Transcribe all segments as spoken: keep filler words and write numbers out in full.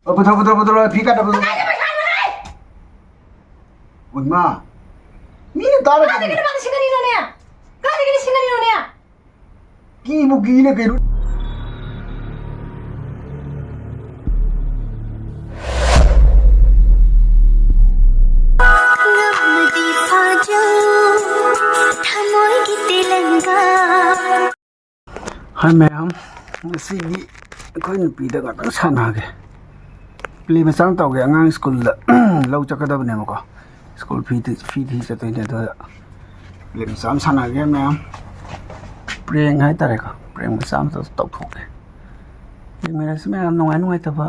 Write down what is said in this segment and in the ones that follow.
ꯄꯨꯊꯣꯔꯣ, ꯄꯨꯊꯣꯔꯣ, ꯄꯨꯊꯣꯔꯣ, ꯐꯤ ꯀꯥꯠꯇ ꯄꯨꯊꯣꯔꯣ꯫ ꯀꯗꯥꯏꯗ ꯄꯩꯁꯥꯅꯣꯍꯦ? ꯏꯃꯥ, ꯃꯤꯅ ꯇꯥꯔꯒ ꯀꯗꯥꯏꯗꯒꯤꯅꯣ ꯂꯨꯄꯥ ꯂꯤꯁꯤꯡ ꯑꯅꯤꯅꯣꯅꯦ? ꯀꯗꯥꯏꯗꯒꯤ ꯂꯤꯁꯤꯡ ꯑꯅꯤꯅꯣꯅꯦ? ꯀꯤꯕꯨ ꯀꯤꯅꯦ ꯀꯩꯅꯣ꯫ ꯉꯝꯃꯗꯤ ꯐꯥꯖꯧ, ꯊꯃꯣꯏꯒꯤ ꯇꯦꯂꯪꯒꯥ꯫ ꯍꯥꯏ ꯃꯌꯥꯝ, ꯉꯁꯤꯗꯤ ꯑꯩꯈꯣꯏ ꯅꯨꯄꯤꯗ ꯉꯥꯛꯇꯪ ꯁꯥꯟꯅꯒꯦ꯫ ꯄ꯭ꯂꯦ ꯃꯆꯥ ꯑꯃ ꯇꯧꯒꯦ, ꯑꯉꯥꯡ ꯁ꯭ꯀꯨꯜꯗ ꯂꯧ ꯆꯠꯀꯗꯕꯅꯦꯕꯀꯣ꯫ ꯁ꯭ꯀꯨꯜ ꯐꯤ ꯊꯤ-, ꯐꯤ ꯊꯤ ꯆꯠꯇꯣꯏꯅꯦ, ꯑꯗꯨꯗ ꯄ꯭ꯂꯦ ꯃꯆꯥ ꯑꯃ ꯁꯥꯟꯅꯒꯦ ꯃꯌꯥꯝ꯫ ꯄ꯭ꯔꯦꯡ ꯍꯥꯏꯇꯥꯔꯦꯀꯣ, ꯄ꯭ꯔꯦꯡ ꯃꯆꯥ ꯑꯃ ꯇꯧ-, ꯇꯧꯊꯣꯛꯀꯦ꯫ ꯌꯦꯡꯃꯤꯟꯅꯁꯤ ꯃꯌꯥꯝ, ꯅꯨꯡꯉꯥꯏ ꯅꯨꯡꯉꯥꯏꯇꯕ꯫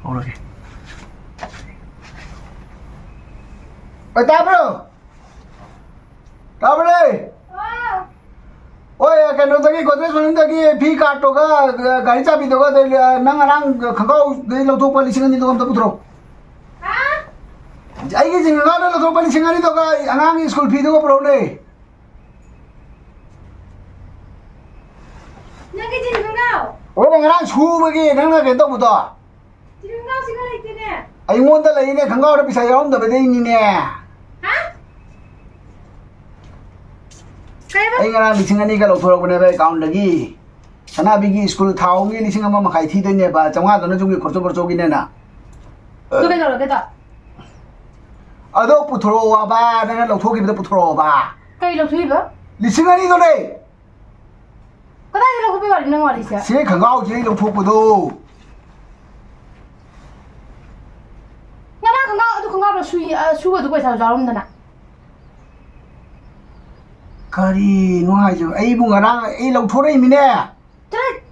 ꯍꯧꯔꯒꯦ꯫ ꯑꯣꯏ, ꯇꯥꯕ꯭ꯔꯣ? ꯇꯥꯕ꯭ꯔꯣ? ꯑꯥ꯫ ꯍꯣꯏ, ꯀꯩꯅꯣꯗꯒꯤ, ꯒꯣꯗ꯭ꯔꯦꯖ ꯃꯅꯨꯡꯗꯒꯤ ꯐꯤ ꯀꯥꯔꯠꯇꯨꯒ, ꯒꯥꯔꯤ ꯆꯥꯕꯤꯗꯨꯒ, ꯑꯗꯩ, ꯅꯪ ꯉꯔꯥꯡ ꯈꯪꯒꯥꯎꯗꯒꯤ ꯂꯧꯊꯣꯛꯄ ꯂꯤꯁꯤꯡ ꯑꯅꯤꯗꯨꯒ ꯑꯝꯇ ꯄꯨꯊꯣꯔꯛꯑꯣ꯫ ꯍꯥ? ꯑꯩꯒꯤ ꯖꯤꯟ ꯈꯪꯒꯥꯎꯗ ꯂꯧꯊꯣꯛꯄ ꯂꯤꯁꯤꯡ ꯑꯅꯤꯗꯨꯒ ꯑꯉꯥꯡꯒꯤ ꯁ꯭ꯀꯨꯜ ꯐꯤꯗꯨꯒ ꯄꯨꯔꯛꯎꯅꯦ꯫ ꯅꯪꯒꯤ ꯖꯤꯟ ꯈꯪꯒꯥꯎ? ꯍꯣꯏꯅꯦ, ꯉꯔꯥꯡ ꯁꯨꯕꯒꯤ ꯅꯪꯅ ꯀꯩꯅꯣ ꯇꯧꯕꯗꯣ꯫ ꯖꯤꯟ ꯈꯪꯒꯥꯎꯁꯤꯒ ꯂꯩꯇꯦꯅꯦ꯫ ꯑꯩꯉꯣꯟꯗ ꯂꯩꯅꯦ, ꯈꯪꯒꯥꯎꯗ ꯄꯩꯁꯥ ꯌꯥꯎꯔꯝꯗꯕꯗꯩꯅꯤꯅꯦ꯫ ꯍꯥ? ꯀꯩꯕ? ꯑꯩ ꯉꯔꯥꯡ ꯂꯤꯁꯤꯡ ꯑꯅꯤꯒ ꯂꯧꯊꯣꯔꯛꯄꯅꯦꯕ ꯑꯦꯀꯥꯎꯟꯗꯒꯤ꯫ ꯁꯅꯥꯕꯤꯒꯤ ꯁ꯭ꯀꯨꯜ ꯊꯥ ꯑꯍꯨꯝꯒꯤ ꯂꯤꯁꯤꯡ ꯑꯃ ꯃꯈꯥꯏ ꯊꯤꯗꯣꯏꯅꯦꯕ, ꯆꯥꯝꯃꯉꯥꯗꯨꯅ ꯌꯨꯝꯒꯤ ꯈꯣꯔꯁꯥ ꯈꯣꯔꯁꯥꯒꯤꯅꯦꯅ꯫ ꯑꯗꯨ ꯀꯩꯗꯧꯔꯒꯦ ꯑꯗꯣ? ꯑꯗꯣ ꯄꯨꯊꯣꯔꯛꯑꯣꯕ, ꯅꯪꯅ ꯂꯧꯊꯣꯛꯈꯤꯕꯗ ꯄꯨꯊꯣꯔꯛꯑꯣꯕ꯫ ꯀꯩ ꯂꯧꯊꯣꯛꯏꯕ? ꯂꯤꯁꯤꯡ ꯑꯅꯤꯗꯣꯅꯦ꯫ ꯀꯗꯥꯏꯗ ꯂꯧꯊꯣꯛꯄꯩ ꯋꯥꯔꯤꯅꯣ ꯅꯪ ꯋꯥꯔꯤꯁꯦ? ꯁꯤ ꯈꯪꯒꯥꯎꯁꯦ ꯑꯩ ꯂꯧꯊꯣꯛꯄꯗꯣ꯫ ꯉꯔꯥꯡ ꯈꯪꯒꯥꯎ, ꯑꯗꯨ ꯈꯪꯒꯥꯎꯗꯣ ꯁꯨꯏ-, ꯑ, ꯁꯨꯕꯗꯨ ꯄꯩꯁꯥꯁꯨ ꯌꯥꯎꯔꯝꯗꯅ꯫ ꯀꯔꯤꯅꯣ ꯍꯥꯏꯁꯤꯕꯣ? ꯑꯩꯕꯨ ꯉꯔꯥꯡ ꯑꯩ ꯂꯧꯊꯣꯔꯛꯏꯃꯤꯅꯦ꯫ ꯆꯠꯂꯣꯍꯦ!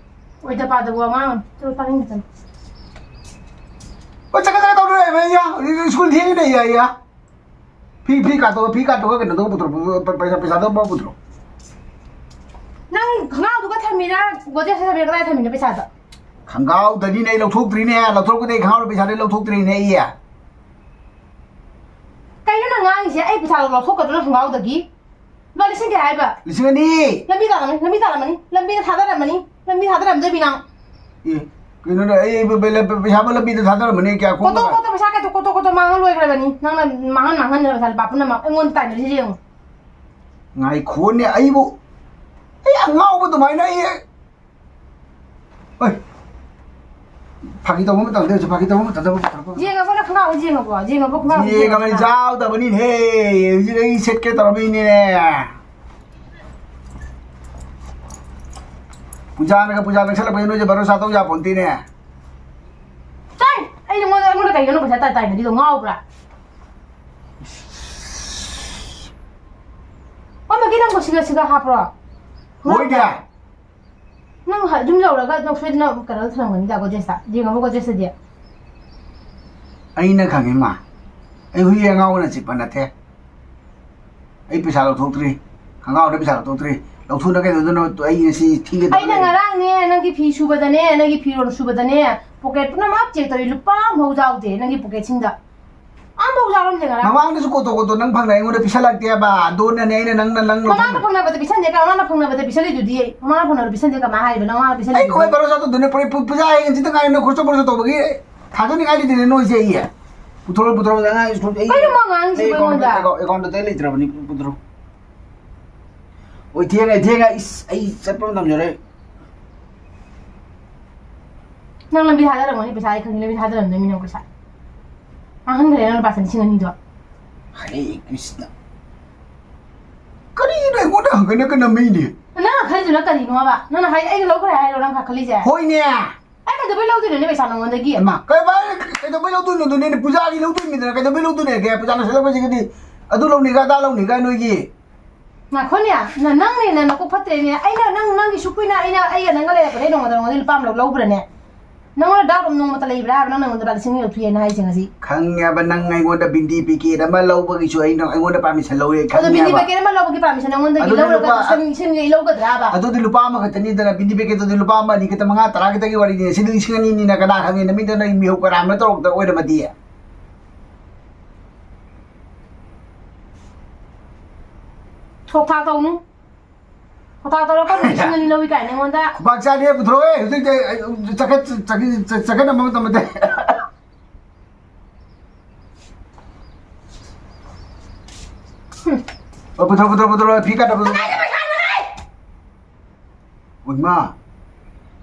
ꯑꯣꯏꯗ ꯄꯥꯗꯕ ꯋꯥ ꯉꯥꯡꯒꯅꯨ꯫ ꯆꯠꯂꯣ, ꯇꯥꯅꯤꯡꯗꯦ, ꯆꯠꯂꯣ꯫ ꯍꯣꯏ, ꯆꯠꯀꯦ, ꯆꯠꯀꯦ ꯇꯧꯗ꯭ꯔꯦ, ꯏꯕꯦꯝꯃ, ꯁ꯭ꯀꯨꯜ ꯊꯦꯡꯉꯦꯅꯦ, ꯌꯥ, ꯌꯥ꯫ ꯐꯤ, ꯐꯤ ꯀꯥꯠꯇꯣꯛꯑꯣ, ꯐꯤ ꯀꯥꯠꯇꯣꯛꯑꯒ ꯀꯩꯅꯣꯗꯣ ꯄꯨꯊꯣꯔꯛꯑꯣ, ꯄ-, ꯄꯩꯁꯥ, ꯄꯩꯁꯥꯗꯣ ꯑꯃ ꯄꯨꯊꯣꯔꯛꯑꯣ꯫ ꯅꯪ ꯈꯣꯡꯒ꯭ꯔꯥꯎꯗꯨꯒ ꯊꯝꯃꯤꯔꯥ, ꯒꯣꯗ꯭ꯔꯦꯖꯇ ꯊꯝꯃꯤꯔꯥ, ꯀꯗꯥꯏ ꯊꯝꯃꯤꯅꯣ ꯄꯩꯁꯥꯗꯣ? ꯈꯣꯡꯒ꯭ꯔꯥꯎꯗꯅꯤꯅꯦ, ꯑꯩ ꯂꯧꯊꯣꯛꯇ꯭ꯔꯤꯅꯦ, ꯂꯧꯊꯣꯔꯛꯄꯗꯤ ꯑꯩ ꯈꯣꯡꯒ꯭ꯔꯥꯎꯗ ꯄꯩꯁꯥꯗꯤ ꯂꯧꯊꯣꯛꯇ꯭ꯔꯤꯅꯦ ꯑꯩ꯫ ꯀꯩꯅꯣ ꯅꯪ ꯉꯥꯡꯉꯤꯁꯦ? ꯑꯩ ꯄꯩꯁꯥ ꯂꯧꯊꯣꯛꯀꯗ꯭ꯔꯣ ꯅꯪ ꯈꯣꯡꯒ꯭ꯔꯥꯎꯗꯒꯤ? ꯂꯨꯄꯥ ꯂꯤꯁꯤꯡ ꯀꯌꯥ ꯍꯥꯏꯕ? ꯂꯤꯁꯤꯡ ꯑꯅꯤ꯫ ꯂꯝꯕꯤ ꯇꯥꯔꯝꯃꯅꯤ, ꯂꯝꯕꯤ ꯇꯥꯔꯝꯃꯅꯤ, ꯂꯝꯕꯤꯗ ꯊꯥꯗꯔꯝꯃꯅꯤ, ꯂꯝꯕꯤ ꯊꯥꯗꯔꯝꯗꯣꯏ ꯃꯤ ꯅꯪ꯫ ꯑꯦ, ꯀꯩꯅꯣꯅꯦ, ꯑꯩ ꯄꯩꯁꯥꯕꯨ ꯂꯝꯕꯤꯗ ꯊꯥꯗꯔꯝꯕꯅꯦ, ꯀꯌꯥ ꯀꯣꯠꯇꯣ ꯀꯣꯝꯕ? ꯀꯣꯠꯇꯣ, ꯄꯩꯁꯥ ꯀꯩꯗꯣ ꯀꯣꯠꯇꯣ ꯀꯣꯠꯇꯣ ꯃꯥꯡꯍꯟ ꯂꯣꯏꯈ꯭ꯔꯕꯅꯤ꯫ ꯅꯪꯅ ꯃꯥꯡꯍꯟ ꯃꯥꯡꯍꯟꯗꯅ ꯄꯩꯁꯥ ꯂꯨꯄꯥ ꯄꯨꯝꯅꯃꯛ ꯑꯩꯉꯣꯟꯗ ꯇꯥꯏꯅꯔꯤꯁꯦ ꯌꯦꯡꯉꯨ꯫ ꯉꯥꯏꯈꯣꯅꯦ, ꯑꯩꯕꯨ, ꯑꯩ ꯑꯉꯥꯎꯕ ꯑꯗꯨꯃꯥꯏꯅ ꯑꯩ, ꯍꯣꯏ, ꯐꯥꯒꯤ ꯇꯧꯕ ꯃꯇꯝꯗ ꯍꯧꯖꯤꯛ ꯐꯥꯒꯤ ꯇꯧꯕ ꯃꯇꯝꯗ ꯑꯃꯨꯛ ꯇꯧꯔꯛꯄ꯫ ꯌꯦꯡꯉꯕꯣ ꯅꯪ ꯈꯣꯡꯒ꯭ꯔꯥꯎ ꯌꯦꯡꯉꯕꯣ? ꯌꯦꯡꯉꯕꯣ ꯈꯣꯡꯒ꯭ꯔꯥꯎ ꯌꯦꯡꯉꯕꯅꯤ, ꯌꯦꯡꯉꯕꯣ? ꯌꯥꯎꯗꯕꯅꯤꯅꯦ꯫ ꯍꯧꯖꯤꯛ ꯑꯩ ꯁꯦꯠꯀꯦ ꯇꯧꯔꯝꯃꯤꯅꯤꯅꯦ꯫ ꯄꯨꯖꯥꯅꯒ ꯄꯨꯖꯥ ꯅꯛꯁꯜꯂꯛꯄꯁꯦ ꯅꯣꯏꯁꯦ ꯚꯔꯣꯁꯥ ꯇꯧ ꯌꯥꯄꯣꯟꯇꯦꯅꯦ꯫ ꯆꯥꯏ! ꯑꯩ ꯅꯉꯣꯟꯗ, ꯑꯩꯉꯣꯟꯗ ꯀꯩꯅꯣ ꯅꯪ ꯄꯩꯁꯥ ꯇꯥꯏ-, ꯇꯥꯏꯅꯔꯤꯗꯣ? ꯉꯥꯎꯕ꯭ꯔꯥ? ꯑꯃꯒꯤ ꯅꯪꯕꯨ ꯁꯤꯒ ꯁꯤꯒ ꯍꯥꯞꯄ꯭ꯔꯣ? ꯍꯣꯏꯅꯦ꯫ ꯅꯪ ꯍ-, ꯌꯨꯝ ꯌꯧꯔꯒ ꯅꯪ ꯁꯣꯏꯗꯅ ꯀꯩꯅꯣꯗ ꯊꯅꯝꯒꯅꯤꯗ, ꯒꯣꯗ꯭ꯔꯦꯖꯇ꯫ ꯌꯦꯡꯉꯕ ꯒꯣꯗ꯭ꯔꯦꯖꯇꯗꯤ? ꯑꯩꯅ ꯈꯪꯉꯦ, ꯃꯥ꯫ ꯑꯩ ꯍꯨꯏ ꯑꯉꯥꯎꯕꯅ ꯆꯤꯛꯄ ꯅꯠꯇꯦ꯫ ꯑꯩ ꯄꯩꯁꯥ ꯂꯧꯊꯣꯛꯇ꯭ꯔꯤ꯫ ꯈꯪꯒꯥꯎꯗ ꯄꯩꯁꯥ ꯂꯧꯊꯣꯛꯇ꯭ꯔꯤ꯫ ꯂꯧꯊꯣꯛꯅ ꯀꯩꯗꯧꯗꯣꯏꯅꯣ? ꯑꯩ ꯉꯁꯤ ꯊꯤꯒꯗꯕ ꯑꯩꯅ ꯂꯩ꯫ ꯉꯔꯥꯡꯅꯦ, ꯅꯪꯒꯤ ꯐꯤ ꯁꯨꯕꯗꯅꯦ, ꯅꯪꯒꯤ ꯐꯤꯔꯣꯜ ꯁꯨꯕꯗꯅꯦ, ꯄꯣꯀꯦꯠ ꯄꯨꯝꯅꯃꯛ ꯆꯦꯛ ꯇꯧꯔꯤ, ꯂꯨꯄꯥ ꯑꯃꯐꯥꯎ ꯌꯥꯎꯗꯦ ꯅꯪꯒꯤ ꯄꯣꯀꯦꯠꯁꯤꯡꯗ꯫ ꯑꯃꯐꯥꯎ ꯌꯥꯎꯔꯝꯗꯦ ꯉꯔꯥꯡ꯫ ꯃꯃꯥꯡꯗꯁꯨ ꯀꯣꯠꯇꯣ ꯀꯣꯠꯇꯣ ꯅꯪ ꯐꯪꯅ ꯑꯩꯉꯣꯟꯗ ꯄꯤꯁꯜꯂꯛꯇꯦꯕ꯫ ꯑꯗꯨꯅꯅꯦ ꯑꯩꯅ ꯅꯪꯅ, ꯅꯪ ꯃꯃꯥꯅ ꯂꯧꯊꯣꯛ- ꯐꯪꯅꯕꯗ ꯄꯤꯁꯟꯗꯦ, ꯀ-, ꯃꯃꯥꯅ ꯐꯪꯅꯕꯗ ꯄꯤꯁꯜꯂꯤꯗꯨꯗꯤ꯫ ꯃꯃꯥꯅ ꯐꯪꯅꯕꯗ ꯄꯤꯁꯟꯗꯦ, ꯀꯃꯥꯏ ꯍꯥꯏꯔꯤꯕ? ꯅꯃꯥꯅ ꯑꯩ ꯄꯤꯁꯜꯂꯤꯗꯨꯗꯤ? ꯀꯃꯥꯏ ꯚꯔꯣꯁꯥ ꯇꯧꯗꯣꯏꯅꯣ? ꯄꯨꯔꯦ ꯄꯨ-, ꯄꯨꯖꯥ ꯍꯌꯦꯡ ꯍꯪꯆꯤꯠꯇ ꯉꯥꯏꯔꯦ, ꯅꯣꯏ ꯈꯣꯔꯁꯥ ꯄꯣꯔꯁꯥ ꯇꯧꯕꯒꯤ ꯊꯥꯖꯅꯤꯡꯉꯥꯏ ꯂꯩꯇꯦꯅꯦ ꯅꯣꯏꯁꯦ ꯑꯩ꯫ ꯄꯨꯊꯣꯔꯛꯑꯣ, ꯄꯨꯊꯣꯔꯛꯑꯣ, ꯅꯪ ꯑꯩ ꯁꯨꯝ-, ꯑꯩ, ꯀꯩꯅꯣ ꯃꯥ ꯉꯥꯡꯉꯤꯁꯤꯕꯣ ꯑꯩ ꯑꯦꯀꯥꯎꯟꯗ, ꯑꯩꯉꯣꯟꯗ? ꯑꯦꯀꯥꯎꯟ-, ꯑꯦꯀꯥꯎꯟꯗ ꯑꯇꯩ ꯂꯩꯇ꯭ꯔꯕꯅꯤ, ꯄꯨ-, ꯄꯨꯊꯣꯔꯛꯑꯣ꯫ ꯑꯣꯏ, ꯊꯦꯡꯉꯦ, ꯊꯦꯡꯉꯦ, ꯏꯁ, ꯑꯩ ꯆꯠꯄ ꯃꯇꯝ ꯌꯧꯔꯦ꯫ ꯅꯪ ꯂꯝꯕꯤ ꯊꯥꯗꯔꯝꯒꯅꯤ ꯄꯩꯁꯥ, ꯑꯩ ꯈꯪꯉꯤ, ꯂꯝꯕꯤ ꯊꯥꯗꯔꯝꯗꯣꯏ ꯃꯤ ꯅꯪ ꯄꯩꯁꯥ꯫ ꯃꯥꯡꯍꯟꯈ꯭ꯔꯦ ꯅꯪ ꯂꯨꯄꯥ ꯂꯤꯁꯤꯡ ꯑꯅꯤꯗꯣ꯫ ꯍꯔꯦ ꯀ꯭ꯔꯤꯁꯅ꯫ ꯀꯔꯤꯅꯣ ꯑꯩꯉꯣꯟꯗ ꯍꯪꯒꯠ ꯍꯟꯒꯠ ꯅꯝꯃꯛꯏꯅꯦ? ꯅꯪꯅ ꯈꯜꯂꯤꯗꯨꯅ ꯀꯔꯤꯅꯣꯕ? ꯅꯪꯅ ꯍꯥꯏ-, ꯑꯩꯅ ꯂꯧꯈ꯭ꯔꯦ ꯍꯥꯏꯔꯣ ꯅꯪ ꯈꯜꯂꯤꯁꯦ? ꯍꯣꯏꯅꯦ꯫ ꯑꯩ ꯀꯩꯗꯧꯕꯩ ꯂꯧꯗꯣꯏꯅꯣꯅꯦ ꯄꯩꯁꯥ ꯅꯉꯣꯟꯗꯒꯤ? ꯏꯃꯥ, ꯀꯩ-, ꯀꯩꯗꯧꯕꯩ ꯂꯧꯗꯣꯏꯅꯣ ꯑꯗꯨꯅꯦ? ꯄꯨꯖꯥꯒꯤ ꯂꯧꯗꯣꯏꯅꯤꯗꯅ, ꯀꯩꯗꯧꯕꯩ ꯂꯧꯗꯣꯏꯅꯦꯒꯦ? ꯄꯨꯖꯥ ꯅꯁꯥ ꯂꯧꯕꯁꯤꯒꯗꯤ ꯑꯗꯨ ꯂꯧꯅꯤꯒ ꯑꯗꯥ ꯂꯧꯅꯤꯒ ꯅꯣꯏꯒꯤ꯫ ꯉꯥꯏꯈꯣꯅꯦ, ꯅ-, ꯅꯪꯅꯦ ꯅ-, ꯅꯀꯣꯛ ꯐꯠꯇ꯭ꯔꯦꯅꯦ꯫ ꯑꯩꯅ ꯅꯪ, ꯅꯪꯒꯤ ꯁꯨꯛ ꯀꯨꯏꯅ ꯑꯩꯅ, ꯑꯩꯒ ꯅꯪꯒ ꯂꯩꯔꯛꯄꯗꯩ ꯅꯣꯡꯃꯗ ꯅꯉꯣꯟꯗ ꯂꯨꯄꯥ ꯑꯃ ꯂꯧ-, ꯂꯧꯕ꯭ꯔꯥꯅꯦ? ꯅꯉꯣꯟꯗ doubt ꯑꯃ ꯅꯣꯡꯃꯇ ꯂꯩꯕ꯭ꯔꯥ ꯍꯥꯏꯕ ꯅꯪꯅ ꯑꯩꯉꯣꯟꯗ ꯂꯨꯄꯥ ꯂꯤꯁꯤꯡ ꯑꯅꯤ ꯂꯧꯊꯣꯛꯑꯦꯅ ꯍꯥꯏꯁꯦ ꯉꯁꯤ? ꯈꯪꯉꯦꯕ, ꯅꯪ ꯑꯩꯉꯣꯟꯗ ꯕꯤꯟꯗꯤ packet ꯑꯃ ꯂꯧꯕꯒꯤꯁꯨ ꯑꯩꯅ, ꯑꯩꯉꯣꯟꯗ permission ꯂꯧꯋꯦ ꯑꯗꯣ ꯕꯤꯟꯗꯤ ꯈꯪꯉꯦꯕ꯫ Packet ꯑꯃ ꯂꯧꯕꯒꯤ permission ꯅꯉꯣꯟꯗꯒꯤ ꯑꯗꯨꯗꯤ ꯂꯧꯔꯒ ꯂꯨꯄꯥ ꯁꯟ-, ꯁꯟꯒꯤ ꯂꯧꯒꯗ꯭ꯔꯥꯕ? ꯑꯗꯨꯗꯤ ꯂꯨꯄꯥ ꯑꯃꯈꯛꯇꯅꯤꯗꯅ, ꯕꯤꯟꯗꯤ packetꯇꯨꯗꯤ ꯂꯨꯄꯥ ꯑꯃ ꯑꯅꯤ ꯈꯛꯇ, ꯃꯉꯥ ꯇꯔꯥ ꯈꯛꯇꯒꯤ ꯋꯥꯔꯤꯅꯤ꯫ ꯁꯤꯗꯤ ꯂꯤꯁꯤꯡ ꯑꯅꯤꯅꯤꯅ ꯀꯅꯥ ꯈꯪꯉꯤ ꯅꯃꯤꯠꯇ ꯅꯪ ꯃꯤꯍꯧ ꯀꯔꯥꯝꯅ ꯇꯧꯔꯛꯇ ꯑꯣꯏꯔꯝꯃꯗꯤ? ꯊꯣꯛ ꯊꯥꯛ ꯇꯧꯅꯨ꯫ ꯄꯇꯥ ꯇꯧꯔꯛꯀꯅꯨ, ꯂꯤꯁꯤꯡ ꯑꯅꯤ ꯂꯧꯏ ꯀꯥꯏꯅ ꯑꯩꯉꯣꯟꯗ꯫ ꯈꯨꯄꯥꯛ ꯆꯥꯅꯤ ꯄꯨꯊꯣꯔꯛꯑꯣ ꯍꯧꯖꯤꯛꯇꯤ꯫ ꯑꯩ ꯆꯥꯈꯠ-, ꯆꯥꯈꯠ-, ꯆꯥꯈꯠꯅꯕ ꯃꯇꯝ ꯅꯠꯇꯦ꯫ ꯍꯨꯝ꯫ ꯑꯣ, ꯄꯨꯊꯣꯔꯛꯑꯣ, ꯄꯨꯊꯣꯔꯛꯑꯣ, ꯄꯨꯊꯣꯔꯛꯑꯣ, ꯐꯤ ꯀꯥꯗ ꯄꯨꯊꯣꯔꯛꯑꯣ꯫ ꯀꯗꯥꯏꯗ ꯄꯩꯁꯥꯅꯣ ꯍꯥꯏ? ꯎꯏꯃꯥ,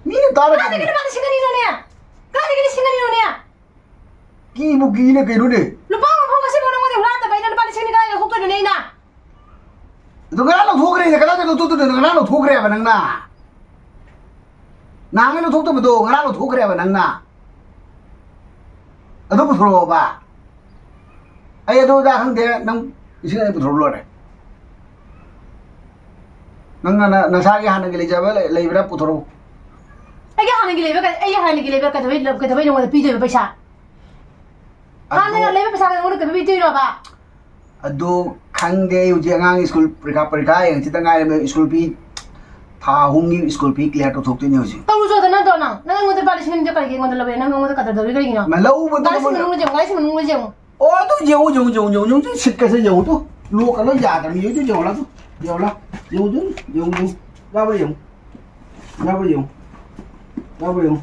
ꯃꯤꯅ ꯇꯥꯔꯒ ꯀꯗꯥꯏꯗꯒꯤ ꯂꯨꯄꯥ ꯂꯤꯁꯤꯡ ꯑꯅꯤꯅꯣꯅꯦ? ꯀꯗꯥꯏꯗꯒꯤ ꯂꯤꯁꯤꯡ ꯑꯅꯤꯅꯣꯅꯦ? ꯀꯤꯕꯨ ꯀꯤꯅꯦ ꯀꯩꯅꯣꯅꯦ? ꯂꯨꯄꯥ ꯑꯃ ꯐꯥꯎ ꯉꯁꯤꯐꯥꯎ ꯅꯉꯣꯟꯗ ꯍꯨꯔꯥꯟꯗꯕ ꯑꯩꯅ ꯂꯨꯄꯥ ꯂꯤꯁꯤꯡ ꯑꯅꯤ ꯀꯗꯥꯏꯗ ꯂꯧꯊꯣꯛꯇꯣꯏꯅꯣꯅꯦ ꯑꯩꯅ? ꯑꯗꯣ ꯉꯔꯥꯡ ꯂꯧꯊꯣꯛꯈ꯭ꯔꯦꯅꯦ, ꯀꯗꯥꯏꯗ ꯂꯧꯊꯣꯛꯇꯣꯏꯅꯣ? ꯉꯔꯥꯡ ꯂꯧꯊꯣꯛꯈ꯭ꯔꯦꯕ ꯅꯪꯅ꯫ ꯅꯍꯥꯟꯒꯩ ꯂꯧꯊꯣꯛꯇꯕꯗꯣ ꯉꯔꯥꯡ ꯂꯧꯊꯣꯛꯈ꯭ꯔꯦꯕ ꯅꯪꯅ꯫ ꯑꯗꯨ ꯄꯨꯊꯣꯔꯛꯑꯣꯕ꯫ ꯑꯩ ꯑꯗꯨ ꯑꯗꯥ ꯈꯪꯗꯦ, ꯅꯪ ꯂꯤꯁꯤꯡ ꯑꯅꯤ ꯄꯨꯊꯣꯔꯛꯑꯣ ꯂꯣꯏꯔꯦ꯫ ꯅꯪꯅ ꯅ-, ꯅꯁꯥꯒꯤ ꯍꯥꯟꯅꯒꯤ ꯂꯩꯖꯕ ꯂꯩ-, ꯂꯩꯕ꯭ꯔꯥ ꯄꯨꯊꯣꯔꯛꯎ꯫ ꯑꯩꯒꯤ ꯍꯥꯟꯅꯒꯤ ꯂꯩꯕ ꯀ-, ꯑꯩꯒꯤ ꯍꯥꯟꯅꯒꯤ ꯂꯩꯕ ꯀꯩꯗꯧꯕꯩ, ꯀꯩꯗꯧꯕꯩ ꯅꯉꯣꯟꯗ ꯄꯤꯗꯣꯏꯕ ꯄꯩꯁꯥ? ꯍꯥꯟꯅ ꯑꯗꯣ ꯂꯩꯕ ꯄꯩꯁꯥ ꯅꯉꯣꯟꯗ ꯀꯩꯗꯧꯕꯩ ꯄꯤꯗꯣꯏꯅꯣꯕ? ꯑꯗꯣ ꯈꯪꯗꯦ, ꯑꯩ ꯍꯧꯖꯤꯛ ꯑꯉꯥꯡ ꯁ꯭ꯀꯨꯜ ꯄꯔꯤꯈꯥ, ꯄꯔꯤꯈꯥ ꯍꯌꯦꯡ ꯍꯪꯆꯤꯠꯇ ꯉꯥꯏꯔꯕꯅꯦ꯫ ꯁ꯭ꯀꯨꯜ ꯐꯤ, ꯊꯥ ꯑꯍꯨꯝꯒꯤ ꯁ꯭ꯀꯨꯜ ꯐꯤ ꯀ꯭ꯂꯤꯌꯥꯔ ꯇꯧꯊꯣꯛꯇꯣꯏꯅꯦ ꯍꯧꯖꯤꯛ꯫ ꯇꯧꯔꯨꯆꯣꯗ ꯅꯠꯇ꯭ꯔꯣ ꯅꯪ? ꯅꯪ ꯑꯩꯉꯣꯟꯗ ꯂꯨꯄꯥ ꯂꯤꯁꯤꯡ ꯑꯅꯤꯗꯣ ꯀꯔꯤꯒꯤ ꯑꯩꯉꯣꯟꯗ ꯂꯧꯔꯦ? ꯅꯪ ꯑꯩꯉꯣꯟꯗ ꯀꯗꯔ ꯇꯧꯔꯤ ꯀꯔꯤꯒꯤꯅꯣ? ꯃꯥ, ꯂꯧꯕꯗꯣ ꯒꯥꯔꯤ ꯁꯤ ꯃꯅꯨꯡꯗ ꯌꯦꯡꯉꯨ, ꯒꯥꯔꯤ ꯁꯤ ꯃꯅꯨꯡꯗ ꯌꯦꯡꯉꯨ꯫ ꯑꯣ, ꯑꯗꯨ ꯌꯦꯡꯉꯨ, ꯌꯦꯡꯉꯨ, ꯌꯦꯡꯉꯨ, ꯌꯦꯡꯉꯨ, ꯌꯦꯡꯉꯨ, ꯁꯤꯠꯀꯁꯦ ꯌꯦꯡꯉꯨ ꯇꯨ꯫ ꯂꯣꯛꯀ ꯂꯣꯏ ꯌꯥꯗ꯭ꯔꯕꯅꯤ, ꯌꯦꯡꯉꯨ ꯇꯨ, ꯌꯦꯡꯉꯨ ꯂꯥꯎ ꯇꯨ꯫ ꯌꯦꯡꯉꯨ ꯂꯥꯎ, ꯌꯦꯡꯉꯨ ꯇꯨ, ꯌꯦꯡꯉꯨ ꯇꯨ꯫ ꯌꯥꯕ꯭ꯔꯥ ꯌꯦꯡꯉꯨ꯫ ꯌꯥꯕ꯭ꯔꯥ ꯌꯦꯡꯉꯨ꯫ ꯌꯥꯕ꯭ꯔꯥ ꯌꯦꯡꯉꯨ꯫